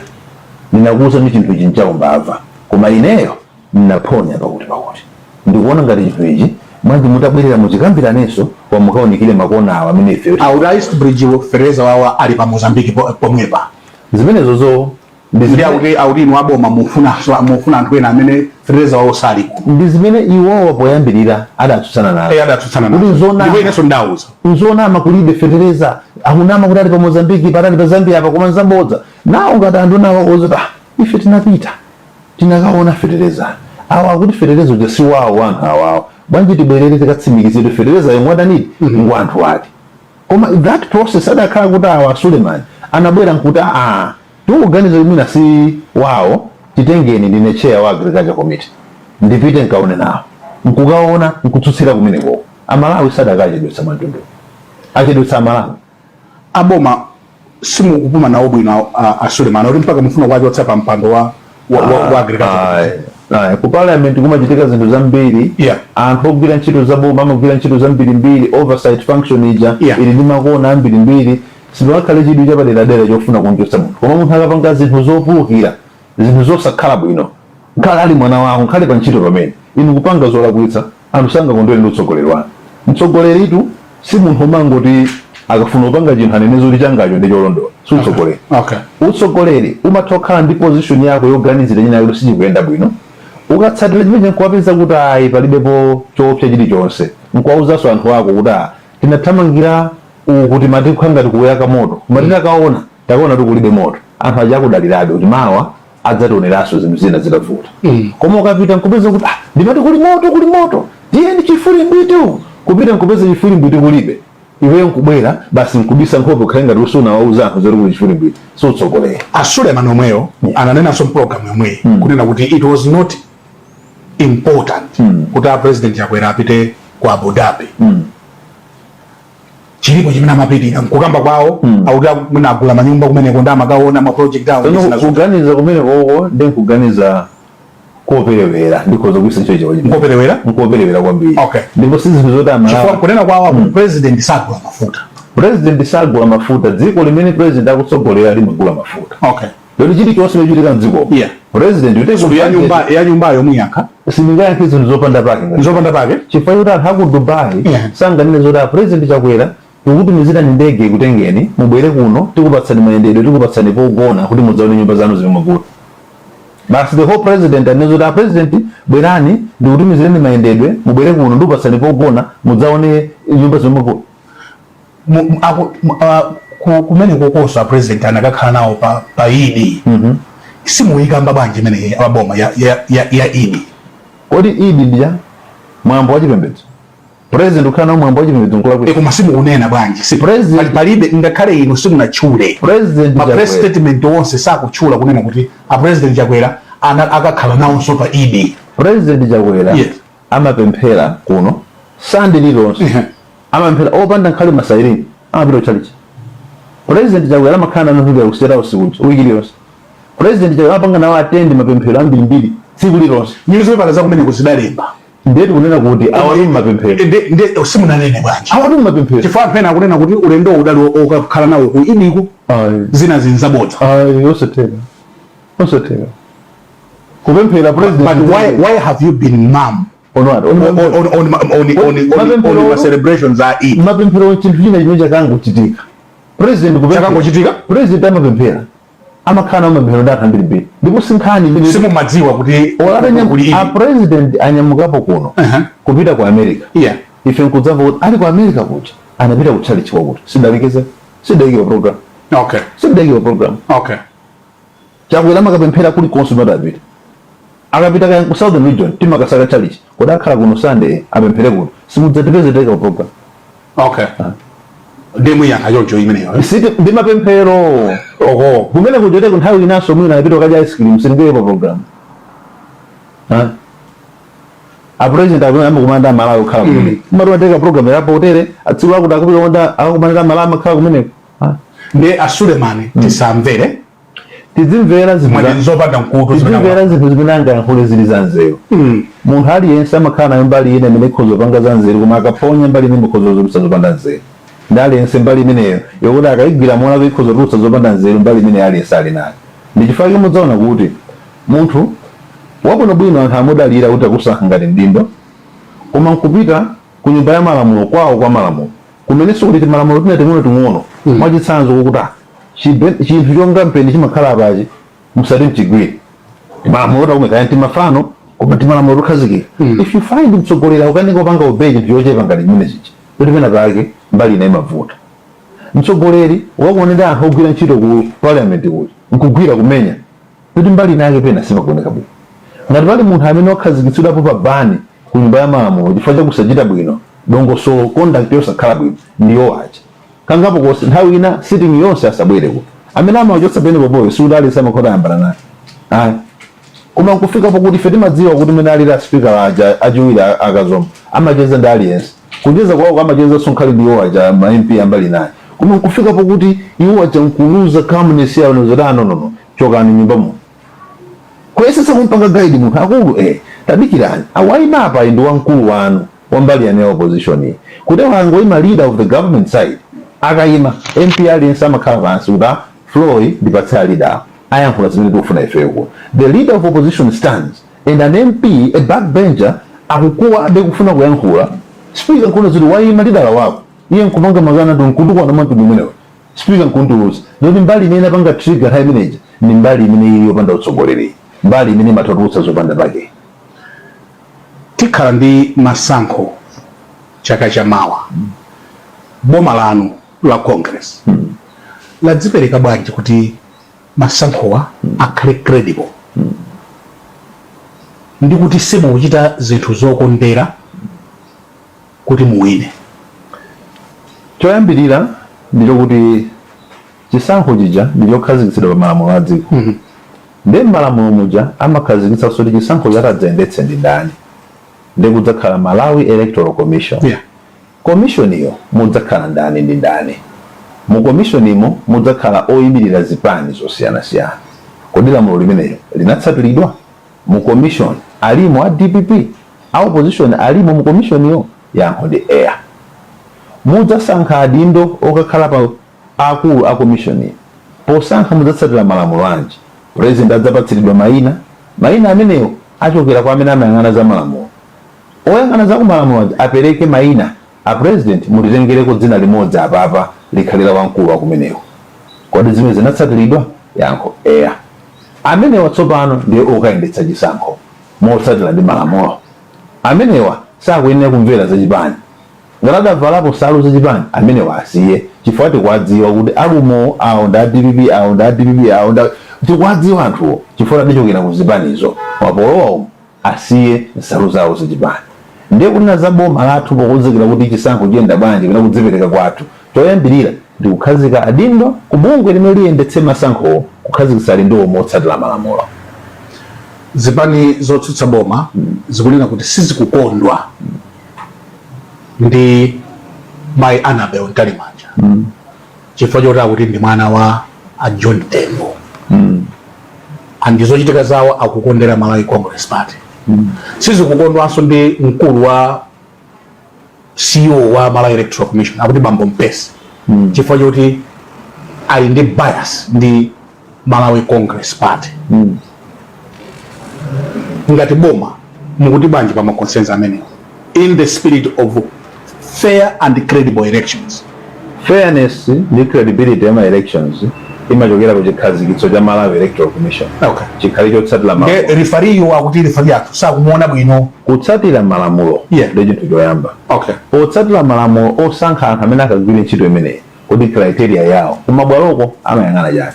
ndinakuwuza ndi chinthu ichi nchaumbava, koma ineyo ndinaphonya pakuti pakuti ndikuona ngati chinthu ichi, bwanji mutabwerera muchikambiranenso, koma mukaunikire makona awo amene ifeyo Auti East Bridge fertilizer wawa ali pa Mozambique pomwepa. Zimenezozo ndi Ndi zimene auti inu aboma mufuna anthu ena amene fertilizer wawo sali. Ndi zimene iwowa poyambirira adatsutsana nazo. Adatsutsana kuti nazo. nzonama. Ndipo inenso ndawuza. Nzonama, kulibe fetereza, akunama kuti ali pa Mozambiki, patali pa Zambia apa, koma nzabodza. Nawo ngati anthu nawo ozoti, ah, ife tinapita tinakaona fetereza, awa akuti fetereza uja si wawo anthu awawo, bwanji tibwerere tikatsimikizire fetereza yomwe adanidi ngwa anthu ati? Koma that process adakhala kuti awa Suleiman anabwera nkuti, aa, tikuganiza kuti mwina si wawo, titengeni, ndine chair wa agriculture committee, ndipite nkaone nawo, nkukaona nkutsutsira kumeneko, Amalawi sadakachedwetsa mwamtundu achedwetsa Amalawi. Aboma simukupuma nawo bwino a Suleiman kuti mpaka mufuna kuwachotsa pa mpando wa agriculture? Ayi, ayi, ku parliament kumachitika zinthu zambiri. Anthu ogwira ntchito zaboma amagwira ntchito zambirimbiri. Oversight function ija ili ndi makona ambirimbiri. Sipangakhale chidwi chapaderadera chofuna kumchotsa munthu, koma munthu akapanga zinthu zopulukira, zinthu zosakhala bwino, nkhale ali mwana wako, nkhale pa ntchito pamene inu kupanga zolakwitsa, anthu sangakondwere ndi utsogoleri wanu. Mtsogoleritu si munthu umangoti akafuna kupanga chinthu anene zoti changacho ndi cholondola. Si utsogoleri. Utsogoleri umatha kukhala ndi position yako yoganizira china kuti sichikuyenda bwino, ukatsatira chimene nkuwapeza kuti ayi, palibepo choopsa chilichonse, nkuwawuzanso anthu ako kuti, ah, tinathamangira uku, timati kukhala ngati kuyaka moto, koma titakaona takaona kuti kulibe moto. Anthu aja akudalirabe kuti mawa adzationeranso zinthu zina zitavuta. Koma ukapita nkupeza kuti, ah, ndimati kuli moto, kuli moto, tiyeni chifuli mbiti uku, kupita nkupeza chifuli mbiti kulibe. Iweyo nkubwera basi nkubisa nkhope, ukhale ngati usunawauza anthu zoti kuli chifwilimbwiti, siutsogolera. A Suleiman omweyo ananenanso mpulogalamu yomweyi kunena kuti it was not important kuti a President Chakwera apite ku Abu Dhabi. Chilipo chimene amapitira nkukamba kwawo, akuti mwina agula manyumba kumeneko ndi amakaona ma project awo ndi zina. Kuganiza kumene koko ndi nkuganiza koperewera, ndikhoza kuyisa ntchito chawo. Nkoperewera? Nkoperewera kwambiri. Ndipo si zinthu zoti Chifukwa Amalawi kunena kwawo akuti president sagula mafuta. President sagula mafuta. Dziko limene president akutsogolera limagula mafuta. Lero chilichonse chimachitika mdziko, president you take Ya nyumba, ya nyumbayo muyankha? Sindingayankhe zinthu zopanda pake ngati Nzopanda pake. Chifukwa choti anthu aku Dubai sanganene zoti a President Chakwera, tikutumizirani ndege ikutengeni, mubwere kuno, tikupatsani mayendedwe, tikupatsani pogona kuti mudzaone nyumba zanu zimene mwagula. Basi, the whole president anene zoti a President, bwerani, ndikutumizireni mayendedwe, mubwere kuno, ndikupatsani pogona, mudzaone nyumba zimene mwagula. Kumene kokoso a president anakakhala nawo pa Idi. Simuyikamba bwanji imene aboma ya Idi? Kodi Idi ndija mwambo wa chipembedzo? President ukhala nawo mwambo wa chipembedzo nkulakwira? Koma simukunena bwanji? Palibe, ngakhale inu simunatchule. President Ma press Chakwera. statement onse sakutchula kunena kuti a President Chakwera akakhala nawonso pa Idi. President Chakwera amapemphera kuno Sande lililonse. Amapemphera opanda nkhale ma siren, amapita kuchalichi. President Chakwera amakhala nanu ku State House kuja wiki iliyonse. President Chakwera amapanga nawo attend mapemphero ambirimbiri tsiku lililonse. Newspaper za kumeneko zidalemba. Ndiye tikunena kuti awatu mapemphero. Nde simunanene bwanji? Awatu mapemphero. Chifukwa anthu ena akunena kuti ulendo udali okakhala nawo ku Idiko. Ayi. Zina zinzabodza. Ayi, osatheka, osatheka kupemphera president. But why have you been mum On what? on ma celebrations a Eid? Mapemphero chinthu china chimene chakangochitika. President kupemphera. Chakangochitika? President amapemphera, amakhala nawo mapemphero ndi anthu ambirimbiri, ndipo sinkhani imene Simumadziwa kuti kuli Eid? A president anyamukapo kuno kupita ku America, ife nkudzamva kuti ali ku America kuja anapita ku church kwakuti, sidalikeze, sidaikira program. Sidaikira program. Chakwera amakapemphera kulikonse kumene apita. Akapita kaya ku Southern Region, timakasaka church, kodi akhala kuno Sunday, apemphere kuno, simudzatipeze taika program. Okay, ndiye muyankha choncho imeneyo, eh? Siti ndi mapemphero. Kumene kujote nthawi inanso mwina anapita kukadya ice cream, sindingaike program. Ha? A president akumene amakumana Amalawi okhala kumene, umati program yapo utere atsiku akuti akapita konda akakumana Amalawi amakhala kumeneko. Ha? Ndiye a Sulemani tisamvere? Tizimvera zinthu Mwati nzopanda mkutu zimene Tizimvera zinthu zimene angayankhule zili za nzeru. Munthu aliyense amakhala nayo mbali ina imene ikhoza kupanga za nzeru, koma akaphonya mbali imene ikhoza kutulutsa zopanda nzeru. Ndi aliyense mbali imeneyo yokuti akayigwira mola ikhoza kutulutsa zopanda nzeru, mbali imene aliyense ali nayo. Ndi chifukwa chake mudzaona kuti munthu wabwinobwino anthu amudalira kuti akusankha ngati mdindo, koma nkupita ku nyumba ya malamulo kwawo kwa malamulo kumenenso kuti malamulo tina ting'ono ting'ono, mwachitsanzo kokuti chinthu chonga mpeni chimakhala apachi, musati mchigwire, malamulo takume kaya timafano, koma timalamulo tokhazikika. If you find mtsogoleri akukanika kupanga obey chinthu chochepa ngati chimene chichi, kuti pena pake mbali ina imavuta. Mtsogoleri wakuonera anthu ogwira ntchito ku parliament kuja nkugwira kumenya, kuti mbali inake pena sipakuoneka bwino. Ngati pali munthu amene wakhazikitsidwapo pa ban ku nyumba ya malamulo chifukwa chakusachita bwino, dongosolo, conduct yosakhala bwino, ndiyo aja kangapo konse, nthawi ina sitting yonse asabwere kuno. Amene amawachotsa pene popoyo sikuti aliyense amakhoza ayambana naye, ayi, koma nkufikapo kuti ife timadziwa kuti mene alili a speaker aja achiwiri akazomba amacheza ndi aliyense, kucheza kwawo amacheza sonkhali ndi iwo aja ma MP ambali naye, koma nkufikapo kuti iwo aja nkuluza calmness yawo nozoti, "Ah, no, no, no, chokani nyumba muno." Kuyesesa kumpanga guide munthu, akulu, tadikirani, awayima apa ndi wamkulu wanu wambali yanu ya opposition iyi, kuti angoyima leader of the government side, akayima MP aliyense amakhala pansi kuti, "Ah, floor ndipatse a leader awo, ayankhula zimene tikufuna ifeyo kuno." The leader of opposition stands and an MP, a backbencher, akukuwa abe kufuna kuyankhula. Speaker nkuona zoti wayima leader wako, iye nkupanga makana ndi nkutukwana mwamtundu umenewo. Speaker nkuntuluza. Zoti mbali imene apanga trigger nthawi imeneja ndi mbali imene ili yopanda utsogoleri, mbali imene imatulutsa zopanda pake. Tikhala ndi masankho chaka chamawa. Boma lanu la Congress ladzipereka bwanji kuti masankhowa akhale credible ndi kuti simukuchita zinthu zokondera kuti muwine? Choyambirira ndichokuti chisankho chija ndichokhazikitsidwa pa malamulo a dziko. Ndi m'malamulo muja amakhazikitsa kuti chisankho chatadzayendetse ndi ndani. Ndi kudzakhala Malawi Electoral Commission. Commission iyo mudzakhala ndani ndi ndani? Mu commission imo mudzakhala oyimirira zipani zosiyanasiyana. Kodi lamulo limenelo linatsatiridwa? Mu commission alimo a DPP? A opposition alimo mu commission yo? Yankho ndi eya. Mudzasankha adindo okakhala pa akulu a commission yi. Posankha mudzatsatira malamulo anji? President adzapatsiridwa mayina. Mayina amenewo achokera kwa amene amayang'ana za malamulo. Oyang'ana za kumalamulo aja apereke mayina a President, mutitengereko dzina limodzi apapa likhale la wamkulu wa kumeneko. Kodi zimene zinatsatiridwa? Yankho, eya. Amenewa tsopano ndiye okayendetsa chisankho motsatira ndi malamulo. Amenewa sakuyenera kumvera zachipani. Ngati adavalapo nsalu zachipani, amenewa asiye chifukwa tikuwadziwa kuti alumo awo ndi a DPP, awo ndi a DPP, awo ndi a, tikuwadziwa anthuwo chifukwa adachokera ku zipanizo. Koma polowa umu asiye nsalu zawo zachipani. Ndiye kunena za boma lathu pokonzekera kuti chisankho chiyenda bwanji kapena kudzipereka kwathu, choyambirira ndi kukhazika adindo ku bungwe limene liyendetse masankhowo, kukhazikitsa adindowo motsatira malamulo. Zipani zotsutsa boma zikunena kuti sizikukondwa ndi Mayi Annabel Mtalimanja chifukwa choti akuti ndi mwana wa a John Tembo and zochitika zawo akukondera Malawi Congress Party. Sizikukondwanso ndi mkulu wa CEO wa Malawi Electoral Commission, akuti Bambo Mpesi, chifukwa choti ali ndi bias ndi Malawi Congress Party. Ngati boma mukuti bwanji pa ma concerns amenewo in the spirit of fair and credible elections? Fairness ndi credibility ya ma elections imachokera ku chikhazikitso cha Malawi Electoral Commission. Chikhale chotsatira malamulo. Nde referee yo akuti referee athu sakumuona bwino. Kutsatira malamulo ndi chinthu choyamba. Potsatira malamulo osankha anthu amene akagwire ntchito imeneyi, kodi criteria yawo kumabwaloko amayang'ana chani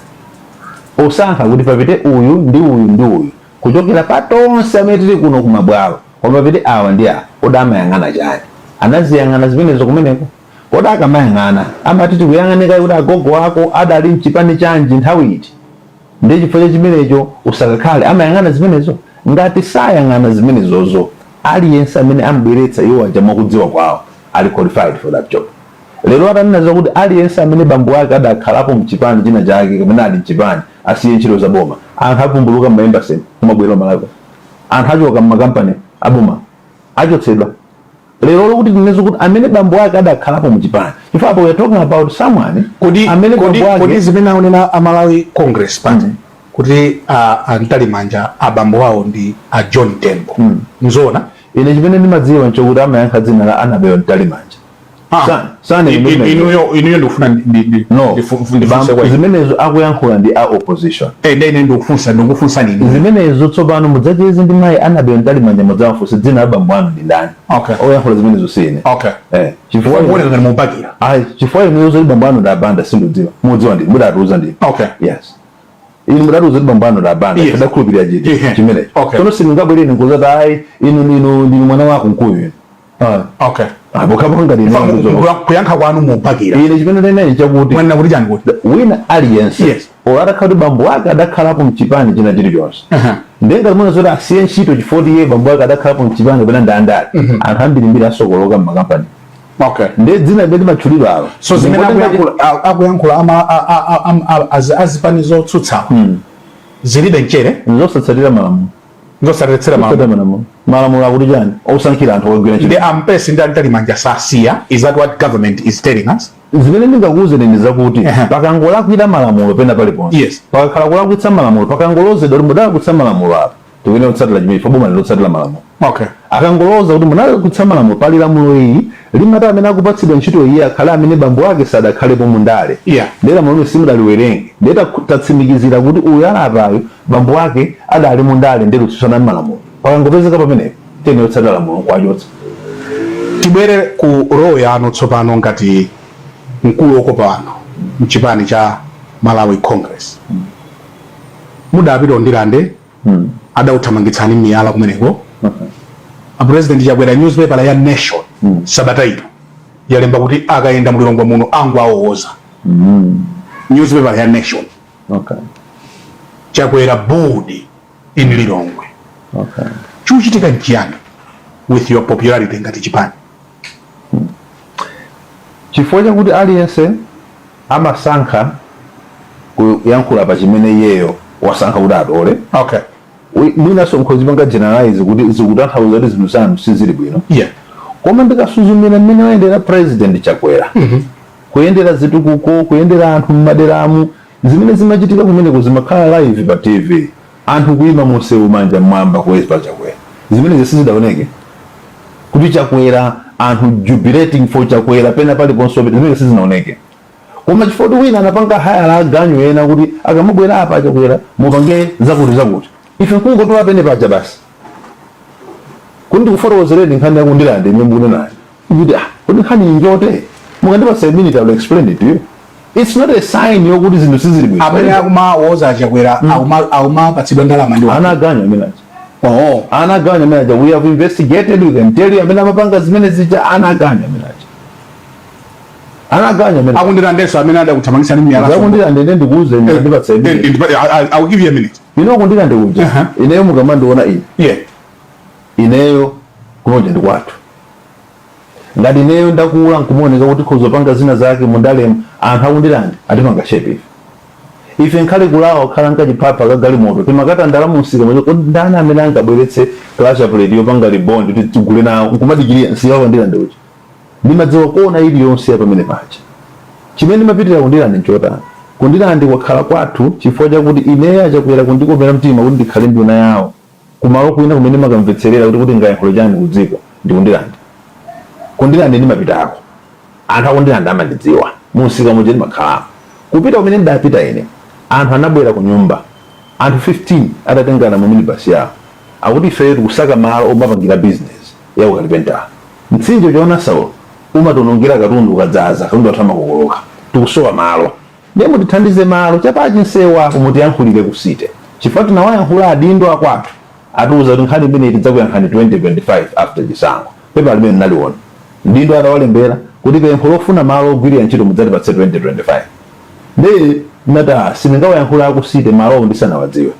posankha kuti papite uyu ndi uyu ndi uyu kuchokera pa tonse amene tili kuno kumabwalo, koma papite awa ndi awa? Kodi amayang'ana chani? Anaziyang'ana zimenezo kumeneko? Kodi akamayang'ana amati tikuyang'anika kuti agogo ako adali mchipani chanji nthawi iti, ndi chifukwa cha chimenecho usakakhale? Amayang'ana zimenezo? Ngati sayang'ana zimenezozo, aliyense amene ambweretsa iwo aja mwakudziwa kwawo ali qualified for that job. Lero atanena zakuti aliyense amene bambo ake adakhalapo mchipani china chake kapena ali mchipani asiye ntchito za boma, anthu apumbuluka m'ma embassy kumabwera Malawi, anthu achoka m'makampani aboma achotsedwa. Lero lokuti tinene kuti amene bambo ake adakhalapo mchipani, chifukwa apo we are talking about someone Kodi amene kodi bambo kodi ake zimene akunena a Malawi Congress Party kuti a Mtalimanja abambo awo ndi a John Tembo nzoona? Ine chimene ndimadziwa nchokuti amayankha dzina la Annabel Mtalimanja. Ah. Sana Inuyo ndikufuna no ndifunse kwa inu. Zimenezo akuyankhula ndi a opposition. Eh, nde ine ndikufunsa inu. Zimenezo tsopano mudzacheze ndi mayi Annabel Mtalimanja, mudzawafunse dzina la bambo anu ndi ndani. Oyankhula zimenezo si ine. Eh, chifukwa Kuoneka ngati mupakira. Ayi, chifukwa inuyo zoti bambo anu ndi abanda sindidziwa, mudziwa ndi mudatiuza ndi yes, inu mudatiuza kuti bambo anu ndi abanda. Tidakhulupirira chiti chimenecho. Tsono sindingabwere ine nkuzati ayi, inu ndinu mwana wako Mkuyu inu. Ah. Apo ngati ine Kuyankha kwanu mupakira. Ine chimene ndinene chakuti Mwanena kuti chani kuti? Wina aliyense olo atakhala kuti bambo ake adakhalapo mchipani china chilichonse, ndiye ngati muna zoti asiye ntchito chifukwa kuti iye bambo ake adakhalapo mchipani kapena ndi andale, anthu ambirimbiri asokoloka mumakampani. Ndiye dzina limene limatchulidwa alo So zimene akuyankhula ama azipani zotsutsawa zilibe mchere? Nzosatsatira malamulo. Zosatsatira malamulo. Malamulo. Malamulo akuti chani osankhira anthu ogwira ntchito? Ndi a Mpesi ndi a Mtalimanja sasiya? Is that what government is telling us? Zimene ndingakuwuzeni ndi zakuti pakangolakwira malamulo pena paliponse, pakakhala kulakwitsa malamulo, pakangolozedwa kuti mudalakwitsa malamulo apa, tikuyenera kutsatira chimene chifukwa boma ndilotsatira malamulo. Akangoloza kuti munalakwitsa malamulo, pali lamulo iyi limati amene akupatsidwa ntchito iyi akhale amene bambo ake sadakhalepo mundale, ndiye lamulo limene simudaliwerenge, ndiye tatsimikizira kuti uyu alapayo bambo ake adali mundale, ndiye kutsutsana ndi malamulo. Pakangopezeka pamenepo, tiyenera kutsatira lamulo nkuwachotsa. Tibwere ku role yanu tsopano ngati mkulu wokopa anthu mchipani cha Malawi Congress. Mudapita Ndirande, adauthamangitsani miyala kumeneko. A President Chakwera, newspaper ya Nation sabata ino Yalemba kuti akayenda mulilongwe muno angowawoza. Newspaper ya Nation. Chakwera booed in Lilongwe. Chikuchitika nchiyani with your popularity ngati chipani? Chifukwa chakuti aliyense amasankha kuyankhula pa chimene iyeyo wasankha kuti atole. Mwinanso nkhozipanga generalize kuti zikutanthauza kuti zinthu zanu sizili bwino. Koma ndikasuzumira mmene wayendera President Chakwera, kuyendera zitukuko, kuyendera anthu mmaderamu, zimene zimachitika kumeneko zimakhala live pa TV, anthu kuyima munsewu manja mmwamba kuweza Chakwera, zimene sizidaoneke kuti Chakwera, anthu jubilating for Chakwera pena paliponso, zimene sizinaoneke. Koma chifukwa kuti wina anapanga hire aganyu ena kuti akamabwera apa Chakwera mupange zakuti zakuti, ife nkungotola pene paja basi. Kuti ndikufotokozereni nkhani yaku Ndirande imene mukunenayo kuti, ah, kuti nkhani injote, mukandipatsa a minute, I will explain it to you. It's not a sign yokuti zinthu sizili bwino. Amene akumawoza Chakwera akumapatsidwa ndalama ndi ana aganyu amene aja. Oh. Ana aganyu amene aja. We have investigated, we can tell you amene amapanga zimene zija, ana aganyu amene aja, ana aganyu amene Aku Ndirandenso amene adakuthamangitsani miyala? ZakuNdirande ine ndikuuze, ndipatsa a minute. I will give you a minute. Ino kuNdirande kuja, ineyo mukamandiona ine, ineyo kumoja ndi kwathu. Ngati ineyo ndakula nkumaoneka kuti khozopanga zina zake mundalemu, anthu akuNdirande atipanga shape ife. Ife nkhale kulawa kukhala nkachiphapha ka galimoto, timakatandala munsika mwacho kuti ndani amene angabweretse clutch plate yopanga rebond kuti tigule nawo, nkumadikirira msika wakuNdirande uja. Ndimadziwa kona iliyonse ya pamene paja. Chimene ndimapitira kuNdirande nchotani? KuNdirande kwakhala kwathu chifukwa chakuti ineyo aChakwera kundikomera mtima kuti ndikhale nduna yawo. Kumalo kwina kumene makamvetserera kuti ngayankhule chani ku dziko ndi kuNdirande. KuNdirande ndimapitako, anthu akuNdirande amandidziwa, munsika muja ndimakhalamo. Kupita kumene ndidapita ine, anthu anabwera ku nyumba, anthu 15 atatengana mu minibus yawo, akuti ifeyo tikusaka malo omapangira business ya ukalipentala, mtsinje uchaona Saulo umationongera katundu, ukadzaza katundu athu amakokoloka, tikusowa malo, ndiye mutithandize malo chapachi nsewu apo, mutiyankhulire ku city chifukwa tinawayankhula adindo akwathu, atiuza kuti nkhani imeneyi tidzakuyankhani 2025 after chisankho. Pepa limene ndinaliona, mdindo atawalembera kuti pempho lofuna malo ogwirira ntchito mudzatipatse 2025. Ndi ndinati, ah, sindingawayankhula aku city malowo ndisanawadziwe,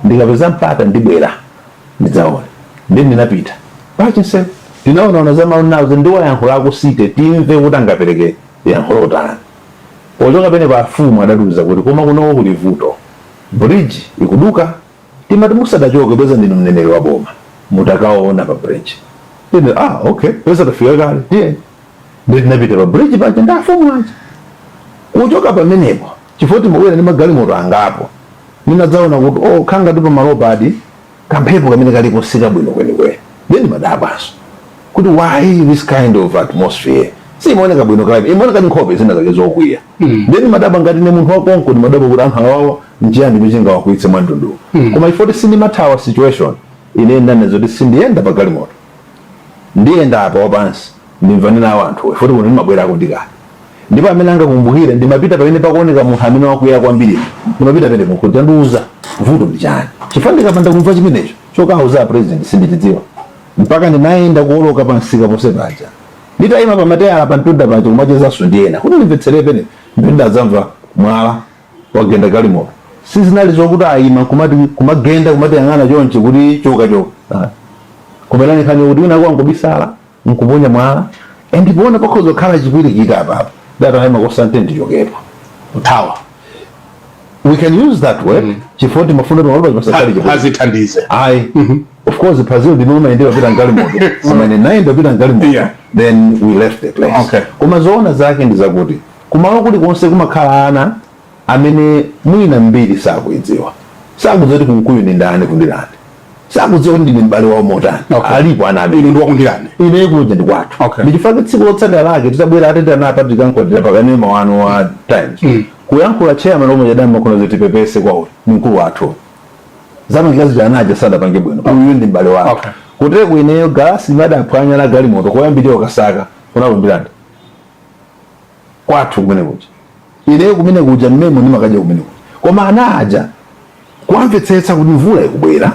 ndikapeza mpata ndibwera ndidzaone. Ndi ndinapita pachinsewu, tinaonaona za malo nawo, ndiwayankhula aku city timve kuti angapereke yankho lotani. Pochoka pene pa afumu adatiuza kuti koma kunoko kuli vuto, bridge ikuduka, timati musadachoke peza ndinu mneneri wa boma mutakaona pa bridge. Ine, ah, okay, peza tafika kale, tiye. Ndi tinapita pa bridge paja ndi afumu aja. Kuchoka pamenepo, chifukwa timabwera ndi magalimoto angapo, ndinadzaona kuti, oh, khanga ndi pamalo padi kamphepo kamene kalipo sikabwino kwenikweni. Then ndimadabwanso kuti why this kind of atmosphere? Simaoneka bwino climate, imaoneka ndi nkhope zina zake zokwiya. Then ndimadabwa, ngati ine munthu wakonko, ndimadabwa kuti anthu awawa nchiyani michingawakwiyitse mwa mtunduwu? Koma ifoti sindimathawa situation, ine ndanena zoti sindiyenda pa galimoto, ndiyenda apa wapansi, ndimvane nawo anthuwo, ifoti kuno ndimabwerako ndikale. Ndipo amene angakumbukire, ndimapita pamene pakuoneka munthu amene wakwiya kwambiri, ndimapita pene kuti andiuza vuto ndi chani, chifukwa ndikapanda kumva chimenecho, chokauza president sindichidziwa. Mpaka ndinayenda kuoloka pa msika ponse paja, nditayima pa mateyala pa mtunda paja kumachezanso ndi ena kuti ndimvetsere pene ndadzamva mwala wagenda galimoto. Sizinali zokuti ayima kumati kumagenda kumati yang'ana chonchi kuti choka choka. Ah. Koma nkhani kuti wina kwangobisala nkuponya mwala, ndipoona pakhoza kukhala chipwirikiti apapo, datayima kosante ndichokepo. Kuthawa. We can use that word, chifukwa timafuna timalopa pasakali chipwirikiti. Azithandize. Ayi, of course phazilo ndimene umayendera pita mgalimoto, amene nayenda pita mgalimoto. Then we left the place. Koma zoona zake ndi zakuti kumalo kulikonse kumakhala ana amene mwina mbiri sakuidziwa, sakudziwa kuti Kunkuyu ndi ndani kuNdirande, sakudziwa kuti ndine m'bale wawo motani. Alipo ana amene Inu ndi wakuNdirande? Ine kuja ndi kwathu. Ndichifukwa tsiku lotsatira lake titabwera atendana Patrick ankwatira pakanema wanu wa Times, kuyankhula chairman omwe chadani makhona zoti tipepese kwa uyu ni mkulu wathu, zamangikazi chanaja sadapange bwino, uyu ndi m'bale wake. Kuteko ineyo galasi imadaphwanya la galimoto koyambirira kasaka kunakuNdirande kwathu kumene kuja. Ineyo kumene kuja mmemo ndimakadya kumene kuja. Koma ana aja kuamvetsetsa kuti mvula ikubwera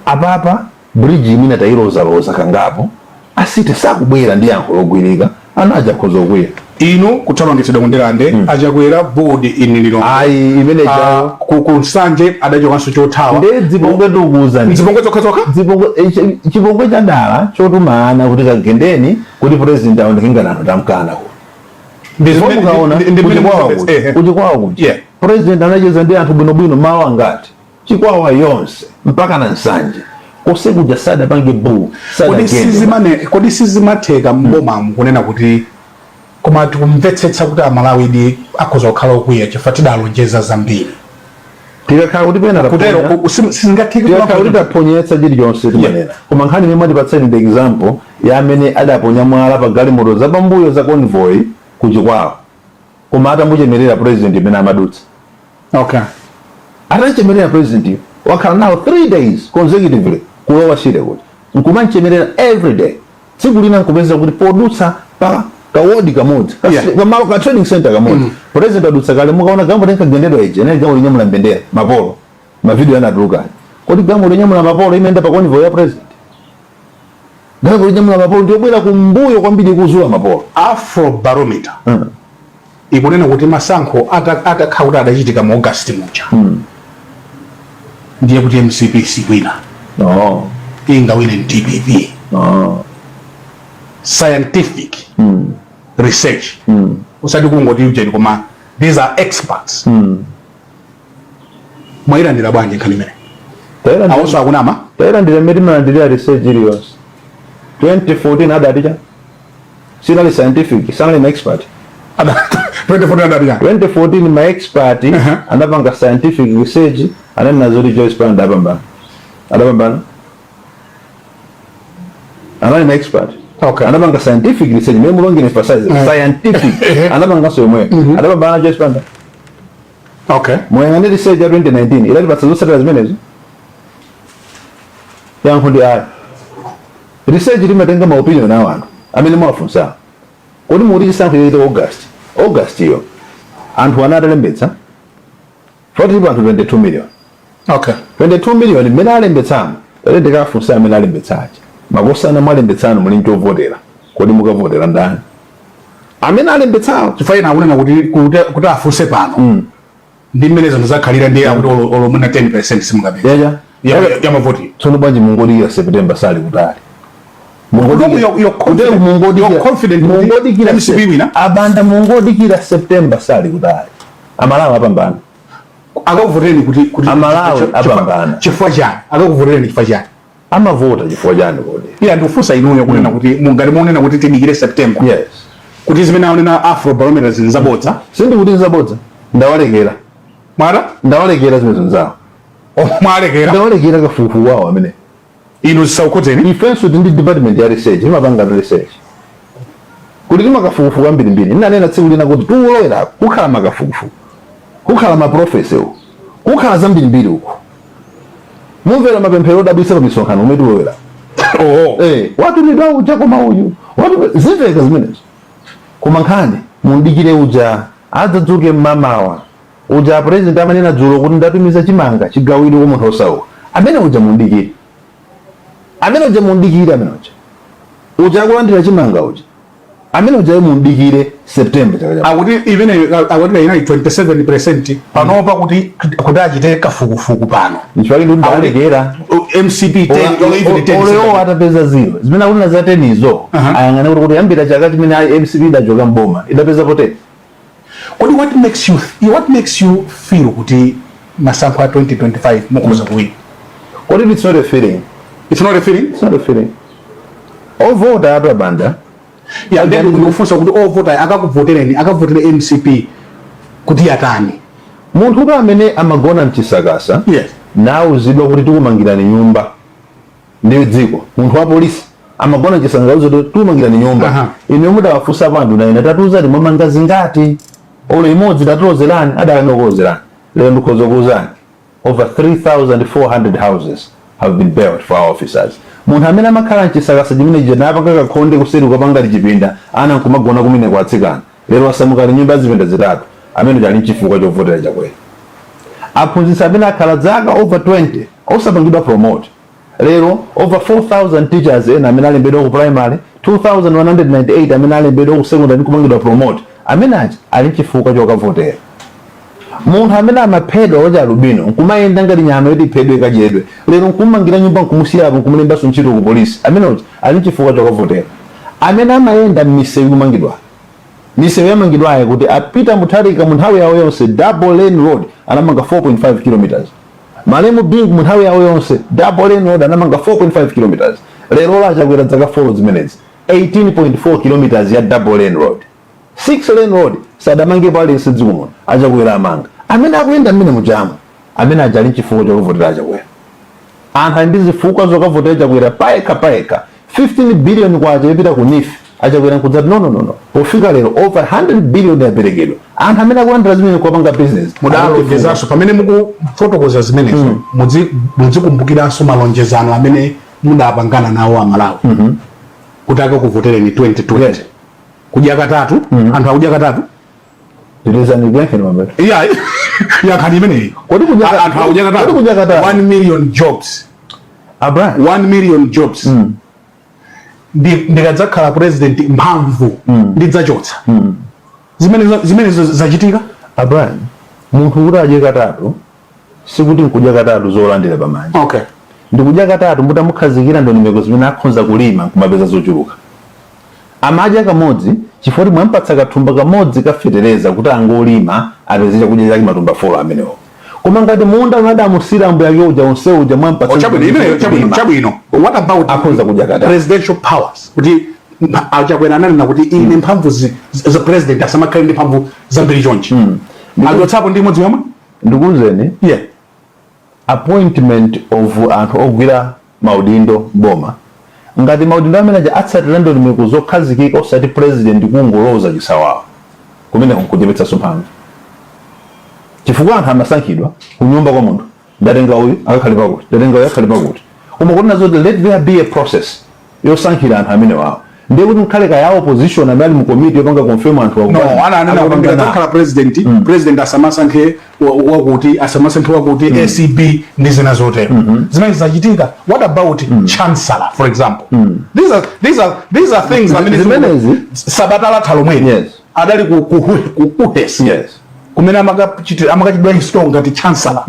apapa, bridge imene tayilozaloza kangapo, a city sakubwera ndi yankho logwirika. Ana aja akhoza kukwiya. Inu kuthamangitsidwa ku Ndirande, Achakwera booed in Lilongwe. Ayi, imene Ah, ku Nsanje adachokanso chothawa. Nde dzipongwe tikukuwuzani. Zipongwe zokhazokha. Zipongwe, chipongwe chadala chotuma ana kuti kagendeni kuti president aoneke ngati anthu tamkana kuti Ndi mukaona kuchikwawa kuti kuchikwawa kuti president anacheza ndi anthu bwinobwino mawu angati, Chikwawa yonse mpaka na Nsanje kose kuja sadapange boo. Kodi Sadagende. Kodi sizimatheka mbomamu kunena kuti koma tikumvetsetsa kuti Amalawi di akhoza kukhala okwiya chifukwa tidalonjeza zambiri? Tikakhala kuti pena kutero taponya sizingatheke tikakhala kuti taponyetsa chilichonse timanena. Koma nkhani imene mwatipatsani ndi example ya amene adaponya mwala pa galimoto zapambuyo za convoy kuchikwawa, koma atamuchemerera president imene amadutsa. Atachemerera president, wakhala nawo 3 days consecutively kulowa Shire kuti nkumanchemerera every day, tsiku lina nkupeza kuti podutsa pa kawodi kamodzi kamalo ka training center kamodzi, president adutsa kale. Mukaona galimoto inkagendedwa ija inali galimoto inyamula mbendera, mapolo, mavideo anatuluka. Kodi galimoto inyamula mapolo imayenda pa convoy ya president? Galimoto inyamula mapolo ndiyobwera kumbuyo kwambiri kuzula mapolo. Afrobarometer ikunena kuti masankho atakhala kuti adachitika mu August muja, ndiye kuti MCP sikwina, no. Ingawine DPP. No. Scientific research, usati kungoti ujeni, koma these are experts. Mwayilandira bwanji nkhani imene? Awonso akunama? Tayilandira mmene timalandirira research iliyonse. 2014 adati cha sinali scientific, sanali ma expert. 2014 adati chani? 2014 ma expert anapanga scientific research, ananena zoti Joyce Banda adapambana. Adapambana, anali ma expert. Anapanga scientific research imene mulongene emphasize scientific, anapanganso yomweyo, adapambana Joyce Banda. Muyang'ane research ya 2019, idatipatsa zotsatira zimenezo? Yankho ndi ayi. Research limatenga ma opinion a anthu amene mwafunsa. Kodi mukuti chisankho chachitika August, August iyo anthu ana atalembetsa foti anthu 22 million? 22 million mmene alembetsamo, tate ndikafunsa amene alembetsachi, makosana mwalembetsano muli nchovotera, kodi mukavotera ndani amene alembetsawo? Chifukwa ena akunena kuti afunse pano ndi mmene zinthu zakhalira, ndiye akuti olo mwina 10% simungapeza yaja ya mavoti. Tsono bwanji mungodikira September? Sali kutali. You're confident kuti Mungodikira MCP wina? Abanda, mungodikira September, sali kutali. Amalawi apambana. Akakuvotereni kuti Amalawi apambana. Chifukwa chani? Akakuvotereni chifukwa chani? Amavota chifukwa chani kodi? Iya, ndikufunsa inuyo kunena kuti mungati munena kuti tidikire September, kuti zimene aonena Afrobarometer zinzabodza? Sindikuti nzabodza, ndawalekera. Mwata? Ndawalekera zimenezo nzawo. Mwalekera? Ndawalekera kafukufuku wawo amene. Inu zisakukhudzeni. Ifenso tindi department ya research, imapanga research kuti timakafukufuku ambirimbiri. Ndinanena tsiku lina kuti tikulowera kukhala makafukufuku, kukhala ma prophecy uku, kukhala zambirimbiri uku, mumvera mapemphero odabwitsa pa misonkhano umene tikulowera. Watumidwa uja, koma uyu zimveka zimenezo. Koma nkhani mundikire uja adzadzuke mmamawa uja president amanena dzulo kuti ndatumiza chimanga chigawidwe kwa munthu osauka, amene uja mundikire, amene uja mundikire, amene uja uja akulandira chimanga uja, amene uja mundikire September chaka cha Akuti imene akuti inali 27% panopa, kuti achite kafukufuku pano. Nchifukwa ndi ndalekera. MCP 10 or even 10. Olewo atapeza zero, zimene akunena za 10 izo, ayang'ane kuti kuyambira chaka chimene MCP idachoka mboma idapezapo 10? Kodi what makes you feel kuti masankho a 2025 mukhoza kuwina? Kodi it's not a feeling? It's not a feeling? It's not a feeling. Ovota atu, abanda. Yeah, then ndikufunsa kuti ovota akakuvotereni, akavotere MCP kuti yatani? Munthu kuti amene amagona mchisakasa nauzidwa kuti tikumangirani nyumba ndi dziko, munthu wa polisi amagona mchisakasa, uzidwa kuti tikumangirani nyumba. Ine mudawafunsa panthu naine, tatiuzani mwamanga zingati, olo imodzi tatilozerani, adakana kuwuzerani. Lero ndikhoza kuwuzani, over 3400 houses have been built for our officers. Munthu amene amakhala mchisakasa chimene chija napanga kakhonde kuseri kukapanga chipinda, ana nkumagona kumene kwa atsikana, lero asamuka ali nyumba ya zipinda zitatu, amene ali mchifukwa chovotera Chakwera. Aphunzitsi amene akhala zaka over 20 osapangidwa promote. Lero over 4000 teachers ena amene alembedwa ku primary, 2198 amene alembedwa ku secondary ndi kupangidwa promote, amene aja ali nchifukwa chokavotera. Munthu amene amaphedwa wacha alubino nkumayenda ngati nyama yoti iphedwe ikadyedwe, lero nkumangira nyumba, nkumusiyapo, nkumulembanso ntchito ku polisi, amene uja ali nchifukwa chokavotera. Amene amayenda m'misewu ikumangidwa, misewu yamangidwayo kuti a Peter Mutharika mu nthawi yawo yonse double lane road anamanga 4.5 kilometers. Malemu Bingu mu nthawi yawo yonse double lane road anamanga 4.5 kilometers. Lero la Chakwera, zaka 4 zimenezi, 18.4 kilometers ya double lane road. 6 lane road sadamangepo aliyense dziko muno, aChakwera amanga. Amene akuyenda mmene mujamu, amene aja ali nchifukwa chokavotera aChakwera. Anthu ali ndi zifukwa zokavotera Chakwera payekha payekha. 15 billion kwacha yopita ku NEEF, aChakwera nkudzati, "No, no, no, no." Pofika lero over 100 billion yaperekedwa. Anthu amene akulandira zimene kuwapanga business. Mudalonjezanso, pamene mukufotokoza zimenezo, mudzikumbukiranso malonjezano amene mudapangana nawo Amalawi kuti akakuvotereni 2020. Kudya katatu, anthu akudya katatu. Tilizani kuyankheni mambeto. Iya, yankhani imeneyi. Kodi Anthu akudya kodi katatu? Kudya katatu? 1 million jobs. Abraham. 1 million jobs. Ndikadzakhala president, mphamvu ndidzachotsa. Zimenezo zachitika? Abraham, munthu kuti adye katatu, sikuti nkudya katatu zolandira pamanja. Ndikudya katatu mutamukhazikira ndondomeko zimene akhonza kulima nkumapeza zochuluka. Amadya kamodzi chifukwa kuti mwampatsa kathumba kamodzi kafetereza kuti angolima apeze chakudya chake, matumba 4 amenewo. Koma ngati munda unadamusira ambuye ake uja onse uja mwampatsa Oh, chabwino, imeneyo chabwino. kulima, Chabwino, what about akhonza kudya katatu. presidential powers? Kuti aChakwera ananena kuti ine mphamvu za president asamakhale ndi mphamvu zambiri chonchi, achotsapo ndi imodzi yomwe? Ndikuwuzeni, appointment of anthu ogwira maudindo boma, ngati maudindo amene aja atsatira ndondomeko zokhazikika, osati president kungoloza chisawawa, kumene nkuchepetsanso mphamvu, chifukwa anthu amasankhidwa kunyumba kwa munthu: ndatenga uyu akakhale pakuti, ndatenga uyu akakhale pakuti. Koma kuti nazoti let there be a process yosankhira anthu amene wawo, ndiye kuti nkhale kaya opposition amene ali mu committee yopanga confirm anthu. No, ana anena kuti ndikadzakhala president, president asamasankhe wakuti, asamasankhe wakuti, ACB ndi zina zotero. Zimene zachitika? What about chancellor, for example? These are things amene Zimenezi- Sabata latha lomweli adali ku KUHeS kumene amakachitidwa install ngati chancellor.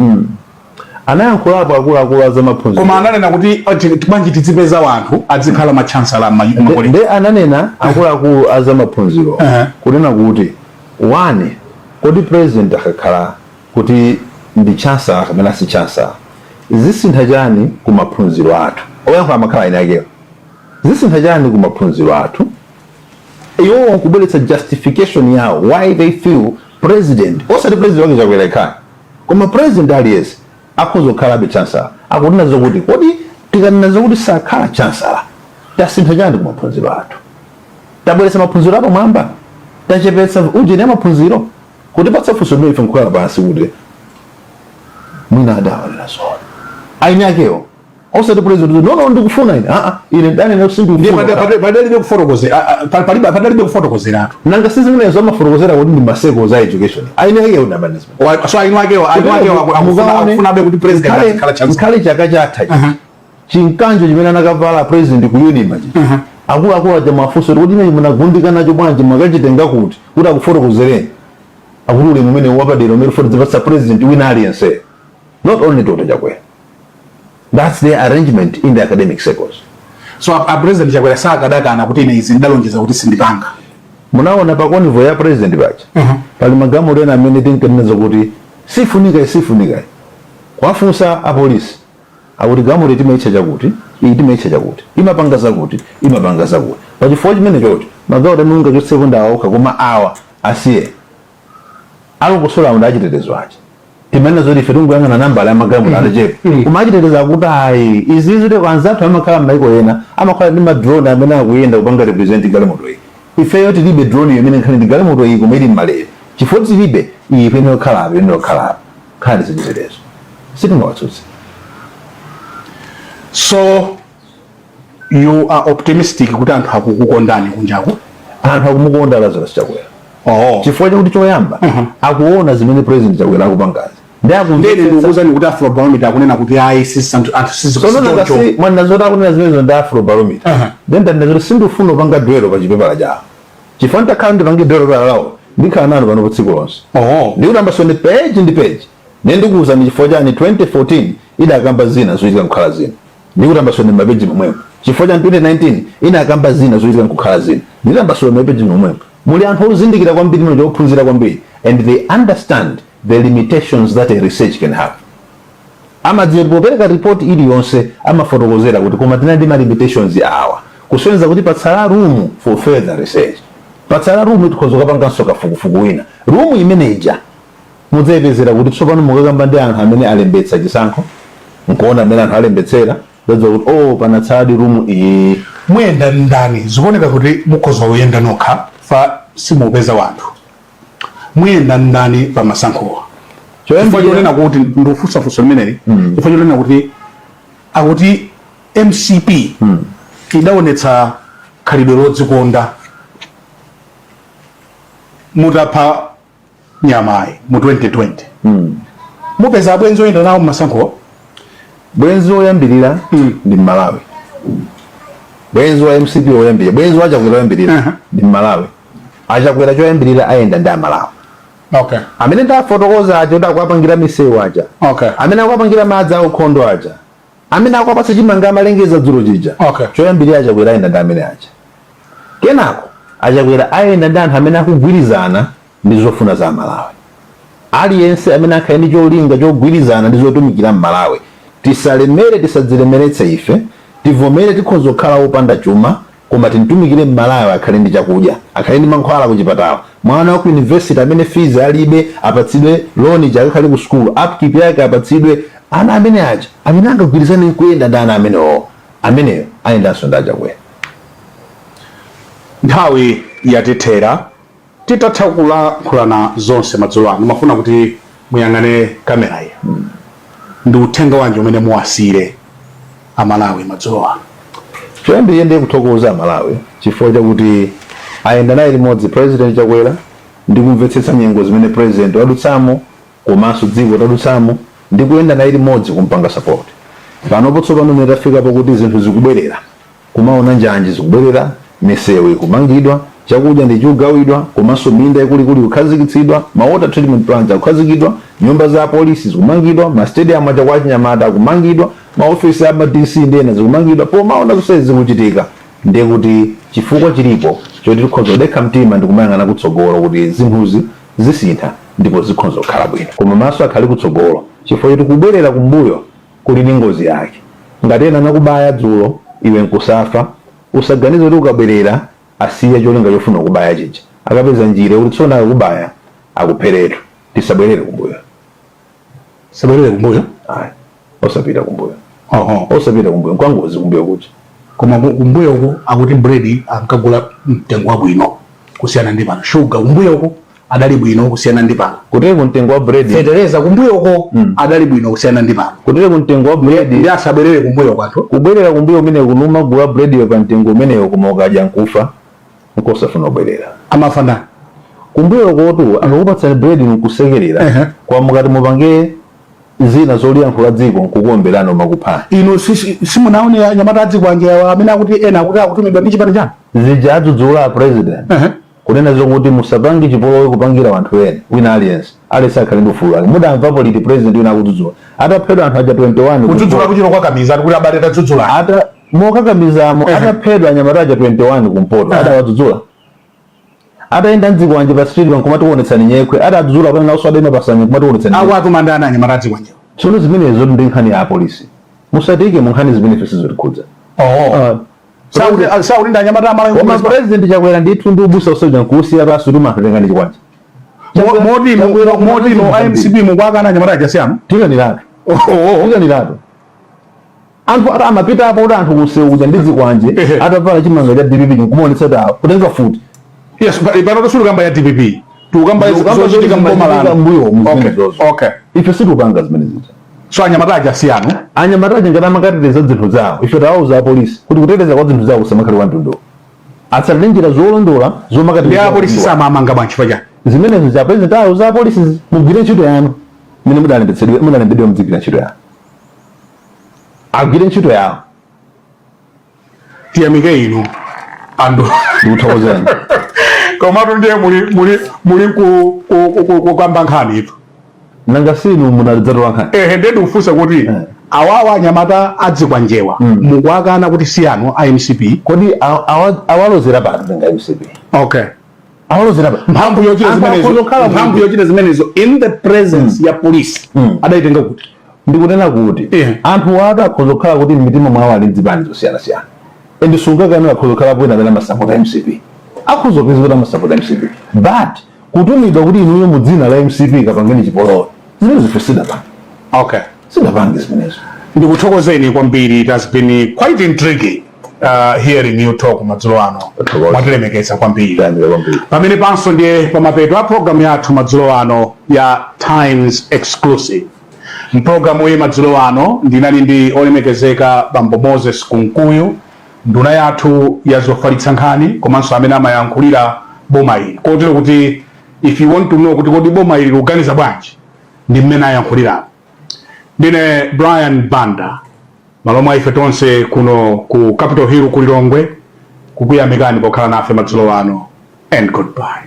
Anayankhulapo akuluakulu a zamaphunziro. Koma ananena kuti bwanji tizipeza wanthu azikhala ma chancellor makolegi. Nde ananena akuluakulu a zamaphunziro kunena kuti, one, kodi president akakhala kuti ndi chancellor kapena si chancellor, zisintha chani ku maphunziro athu? Oyankhula amakhala ine akewo. Zisintha chani ku maphunziro athu? Iwowo nkubweretsa justification yawo why they feel president, osati president wake Chakwera yekhayo, koma president aliyense akhoza kukhalabe chancellor. Akunena zokuti kodi tikanena zokuti sakhala chancellor, tasintha chani ku maphunziro athu? Tabweretsa maphunziro apamwamba? Tachepetsa ujeni ya maphunziro? Kutipatsa funso limene ife nkukhala pansi kuti mwina adawanena zona aini akewo, osati president: "No, no, ndikufuna ine." Aa, ine ndanena kuti Ndiye sindikufuna. Padalibe kufotokozeratu. Nanga si zimenezo amafotokozera kuti ndi ma circle za education? Aini akewo na management. So ainu akewo akufunabe kuti president azikhala chancellor. Nkhale chaka chatha chinkanjo chimene anakavala president ku UNIMA chi, akuluakulu aja mafunso kuti imene munagundika nacho bwanji, mwakachitenga kuti, kuti akufotokozereni, akuti ulemu umene wapadera umene ufotokozera president wina aliyense, not only Dr. Chakwera. That's their arrangement in the academic circles. So a President Chakwera sakadakana kuti ine izi ndalonjeza kuti sindipanga? Munaona pa convoy ya president paja pali magalimoto ena amene tinkanena kuti sifunika, sifunika. Kwafunsa apolisi, akuti galimoto timaitcha chakuti, iyi timaitcha chakuti, imapanga zakuti, imapanga zakuti. Pachifukwa chimene chocho magalimoto amene ungachotsepo ndi awa okha, koma awa asiye, alongosola awo ndi achitetezo aja. Timanena zoti ife tingoyang'ana nambala ya magalimoto atachepa, koma achitetezo akuti ayi, izizi kuti anzathu amakhala m'maiko ena amakhala ndi ma drone amene akuyenda kupanga represent galimoto iyi. Ifeyo tilibe drone imene nkhani ndi galimoto iyi, koma ili mmalere. Chifukwa tilibe iyi, pene yokhalapo, pene yokhalapo nkhani zachitetezo sitingawatsutse. So you are optimistic kuti anthu akukukondani kunjaku? Anthu akumukonda Lazarus Chakwera Oh. chifukwa chakuti choyamba akuona zimene President Chakwera akupangazi. Ndi Ndene akumvetsetsa. Ndikukuuzani kuti Afrobarometer akunena kuti ayi, sisi anthu anthu Tsono sizichoncho. ngasi mwanena akunena zimenezo ndi Afrobarometer. Then ndanena zoti sindifuna kupanga dwell pa chipepala chawo, chifukwa nditakhala ndipange dwell pala lawo, ndikhala nanu pano pa tsiku lonse. Ndikutambasula page ndi page, ne ndikuwuzani chifukwa chani 2014 idakamba zina, zochitika nkukhala zina. Ndikutambasula ndi mapeji momwemo chifukwa chani 2019 inakamba zina, zochitika nkukhala zina. Nditambasula mapeji momwemo. Muli anthu ozindikira kwambiri muno, ophunzira kwambiri, and they understand the limitations that a research can have. Amadziwa kuti popereka report iliyonse amafotokozera kuti koma tinali ndi ma limitations awa, kusonyeza kuti patsala room for further research, patsala room tikhoza kukapanganso kafukufuku wina. Room imeneja mudzayipezera kuti tsopano mukakamba ndi anthu amene alembetsa chisankho, nkuona amene anthu alembetsera, zadziwa kuti oh, panatsaladi room iyi. Muyenda ndani? Zikuoneka kuti mukhoza kuyenda nokha, fa simupeza wanthu. Muyenda ndani pa masankhowa? Chifukwa chonena kuti ndikufunsafunsa limeneli, chifukwa chonena kuti akuti MCP idaonetsa khalidwe lodzikonda mutapha nyamayi mu 2020. Mupeza abwenzi oyenda nawo mmasankhowa? Bwenzi woyambirira ndi Mmalawi. Bwenzi wa MCP woyambirira, bwenzi wa Chakwera woyambirira ndi Mmalawi. Achakwera choyambirira ayenda ndi Amalawi amene ndafotokoza aja kuti akuwapangira misewu aja, amene akuwapangira madzi aukhondo aja, amene akuwapatsa chimanga amalengeza dzulo chija. Choyambirira Achakwera ayenda ndi amene aja. Kenako Achakwera ayenda ndi anthu amene akugwirizana ndi zofuna za Amalawi. Aliyense amene akhale ndi cholinga chogwirizana ndi zotumikira Mmalawi. Tisalemere, tisadzilemeretse ife, tivomere tikhoza kukhala wopanda chuma, koma timtumikire Mmalawi, akhale ndi chakudya, akhale ndi mankhwala kuchipatala, mwana wa ku university amene fees alibe apatsidwe loan chakakhale ku school, upkeep yake apatsidwe. Ana amene aja amene angagwirizane kuyenda ndi ana amenewo, ameneyo ayendanso ndi Achakwera. Nthawi yatithera. Titatha kulankhulana zonse madzulo ano, mafuna kuti muyang'ane kamera iyi. Ndi uthenga wanji umene muwasiyire Amalawi madzulo ano? Choyambirira ndiye kuthokoza Amalawi chifukwa chakuti ayenda naye limodzi President Chakwera ndi kumvetsetsa nyengo zimene president wadutsamo komanso dziko tadutsamo, ndi kuyenda naye limodzi kumpanga support. Panopo tsopano mene tafikapo kuti zinthu zikubwerera, kumaona njanji zikubwerera, misewu ikumangidwa, chakudya ndi chikugawidwa, komanso minda ikuluikulu ikukhazikitsidwa, ma water treatment plants akukhazikidwa, nyumba za apolisi zikumangidwa, ma stadium aja kwa achinyamata akumangidwa, maofisi a ma DC ndi ena zikumangidwa. Pomaona zonsezi zikuchitika, ndiye kuti chifukwa chilipo choti tikhoza kudekha mtima ndi kumayang'ana kutsogolo kuti zinthuzi zisintha ndipo zikhoza kukhala bwino. Koma maso akhale kutsogolo, chifukwa choti kubwerera kumbuyo kuli ndi ngozi yake. Ngati ena anakubaya dzulo iwe nkusafa, usaganize kuti ukabwerera asiya cholinga chofuna kubaya chija, akapeza njira kuti tsono akakubaya akupheretu. Tisabwerere kumbuyo. Sabwerere kumbuyo? Ayi, osapita kumbuyo. Oho. Osapita kumbuyo, nkwangozi kumbuyo kuja. Koma kumbuyoko akuti bread ankagula mtengo wabwino kusiyana ndi pano, shuga kumbuyoko adali bwino kusiyana ndi pano. Kutere mtengo wa bread, fetereza kumbuyoko adali bwino kusiyana ndi pano. Kutere mtengo wa bread. Ndi asabwerere kumbuyo kwathu? Kubwerera kumbuyo umene kunumagula bread yo pa mtengo umeneyo, koma ukadya nkufa, nkosafuna kubwerera. Amafa ndani? Kumbuyo kotu akakupatsani bread nkusekerera, kwa mukati mupange zina zoliyankhula dziko nkukuomberani, umakuphani. Inu simunaone anyamata adzikwanje awa amene akuti ena akuti akutumidwa ndi chipani chanu? Zija adzudzula a president kunena zokuti musapange chipolowe kupangira anthu ena, wina aliyense aliyense akhale ndi ufulu wake. Mudamvapo liti president wina akudzudzula ataphedwa anthu aja 21? Kudzudzula kuchiro kwa kamiza kuti abale tadzudzula. Ata mokakamizamo, ataphedwa anyamata aja 21 kumpoto, adawadzudzula? Atayenda mdziko wanje pa street nkumati kuonetsani nyekhwe, adadzudzula? Pamene nawonso adayima pasanya nkumati kuonetsani nyekhwe? Akuatuma ndani anyamata adzikwanje? Tsono zimenezo ndi nkhani ya apolisi, musatike mu nkhani zimene ife sizitikhudza. Oh. Sakuti ndi anyamata amalawi? Koma President Chakwera ndithu ndi ubusa usoja nkuusiya pasi kuti anthu tengani chikwanje. Moti moti no IMCP mukwakana anyamata ajasiyanu? Tikaniratu, tikaniratu. Anthu ata amapita apo kuti anthu kusewu kuja ndi zikwanje, atavala chimanga cha DPP, nkumaonetsa kuti awo kutenga futi. Yes, pano tosuli kamba ya DPP, tukamba Ndikukamba zochitika zoti mboma zimachitika lanu. mbuyo mu Okay zimenezozo. Ife situpanga zimene zija. So anyamata ajasiyanu? Anyamata aja ngati amakateteza zinthu zawo, ife tawauza apolisi kuti kuteteza kwa zinthu zawo kusamakhale kwa mtundu, atsatire njira zolondola Ndi zomakateteza. Apolisi samamanga bwanji pacha? Zimenezo za president awauza apolisi, mugwire ntchito yanu. Mmene mudalembetsedwe, mudalembedwa, mudzigwira ntchito yawo, agwire ntchito yawo. Tiyamike inu andu. Ndikuthokozeni. Komatu ndiye muli kukamba nkhani itu. Nanga sinu munadzatola nkhani? Ehe, ndiye ndikufunsa kuti awawa anyamata adzikwanjewa mukuakana kuti siyanu a MCP? Kodi awalozera pati nanga MCP? Awalozera pati? Mphamvu yochita Anthu zimenezo, akhoza kukhala mphamvu yochita zimenezo in the presence ya police adayitenga kuti? Ndikunena kuti anthu watu akhoza kukhala kuti m'mitima mwawo ali mzipani zosiyanasiyana, and sungakane, akhoza kukhala bwina amene amasapota MCP, akhoza kupeza kuti amasapota MCP, but kutumidwa kuti inuyo mu dzina la MCP kapangeni chipolowe, zimenezo ife sidapange. Sidapange zimenezo. Ndikuthokozeni kwambiri. It has been quite intriguing hearing you talk madzulo ano. Thokoza. Mwatilemekeza kwambiri. Tayamika kwambiri. Pamene panso ndiye pamapeto a programu yathu madzulo ano ya Times Exclusive. Mpulogalamu iyi madzulo ano ndinali ndi olemekezeka Bambo Moses Kunkuyu, nduna yathu ya zofalitsa nkhani komanso amene amayankhulira boma ili, kotero kuti if you want to know kuti kodi boma ili likuganiza bwanji, ndi mmene ayankhulirapo. Ndine Brian Banda, malo mwa ife tonse kuno ku Capitol Hill ku Lilongwe, kukuyamikani pokhala nafe madzulo ano, and goodbye.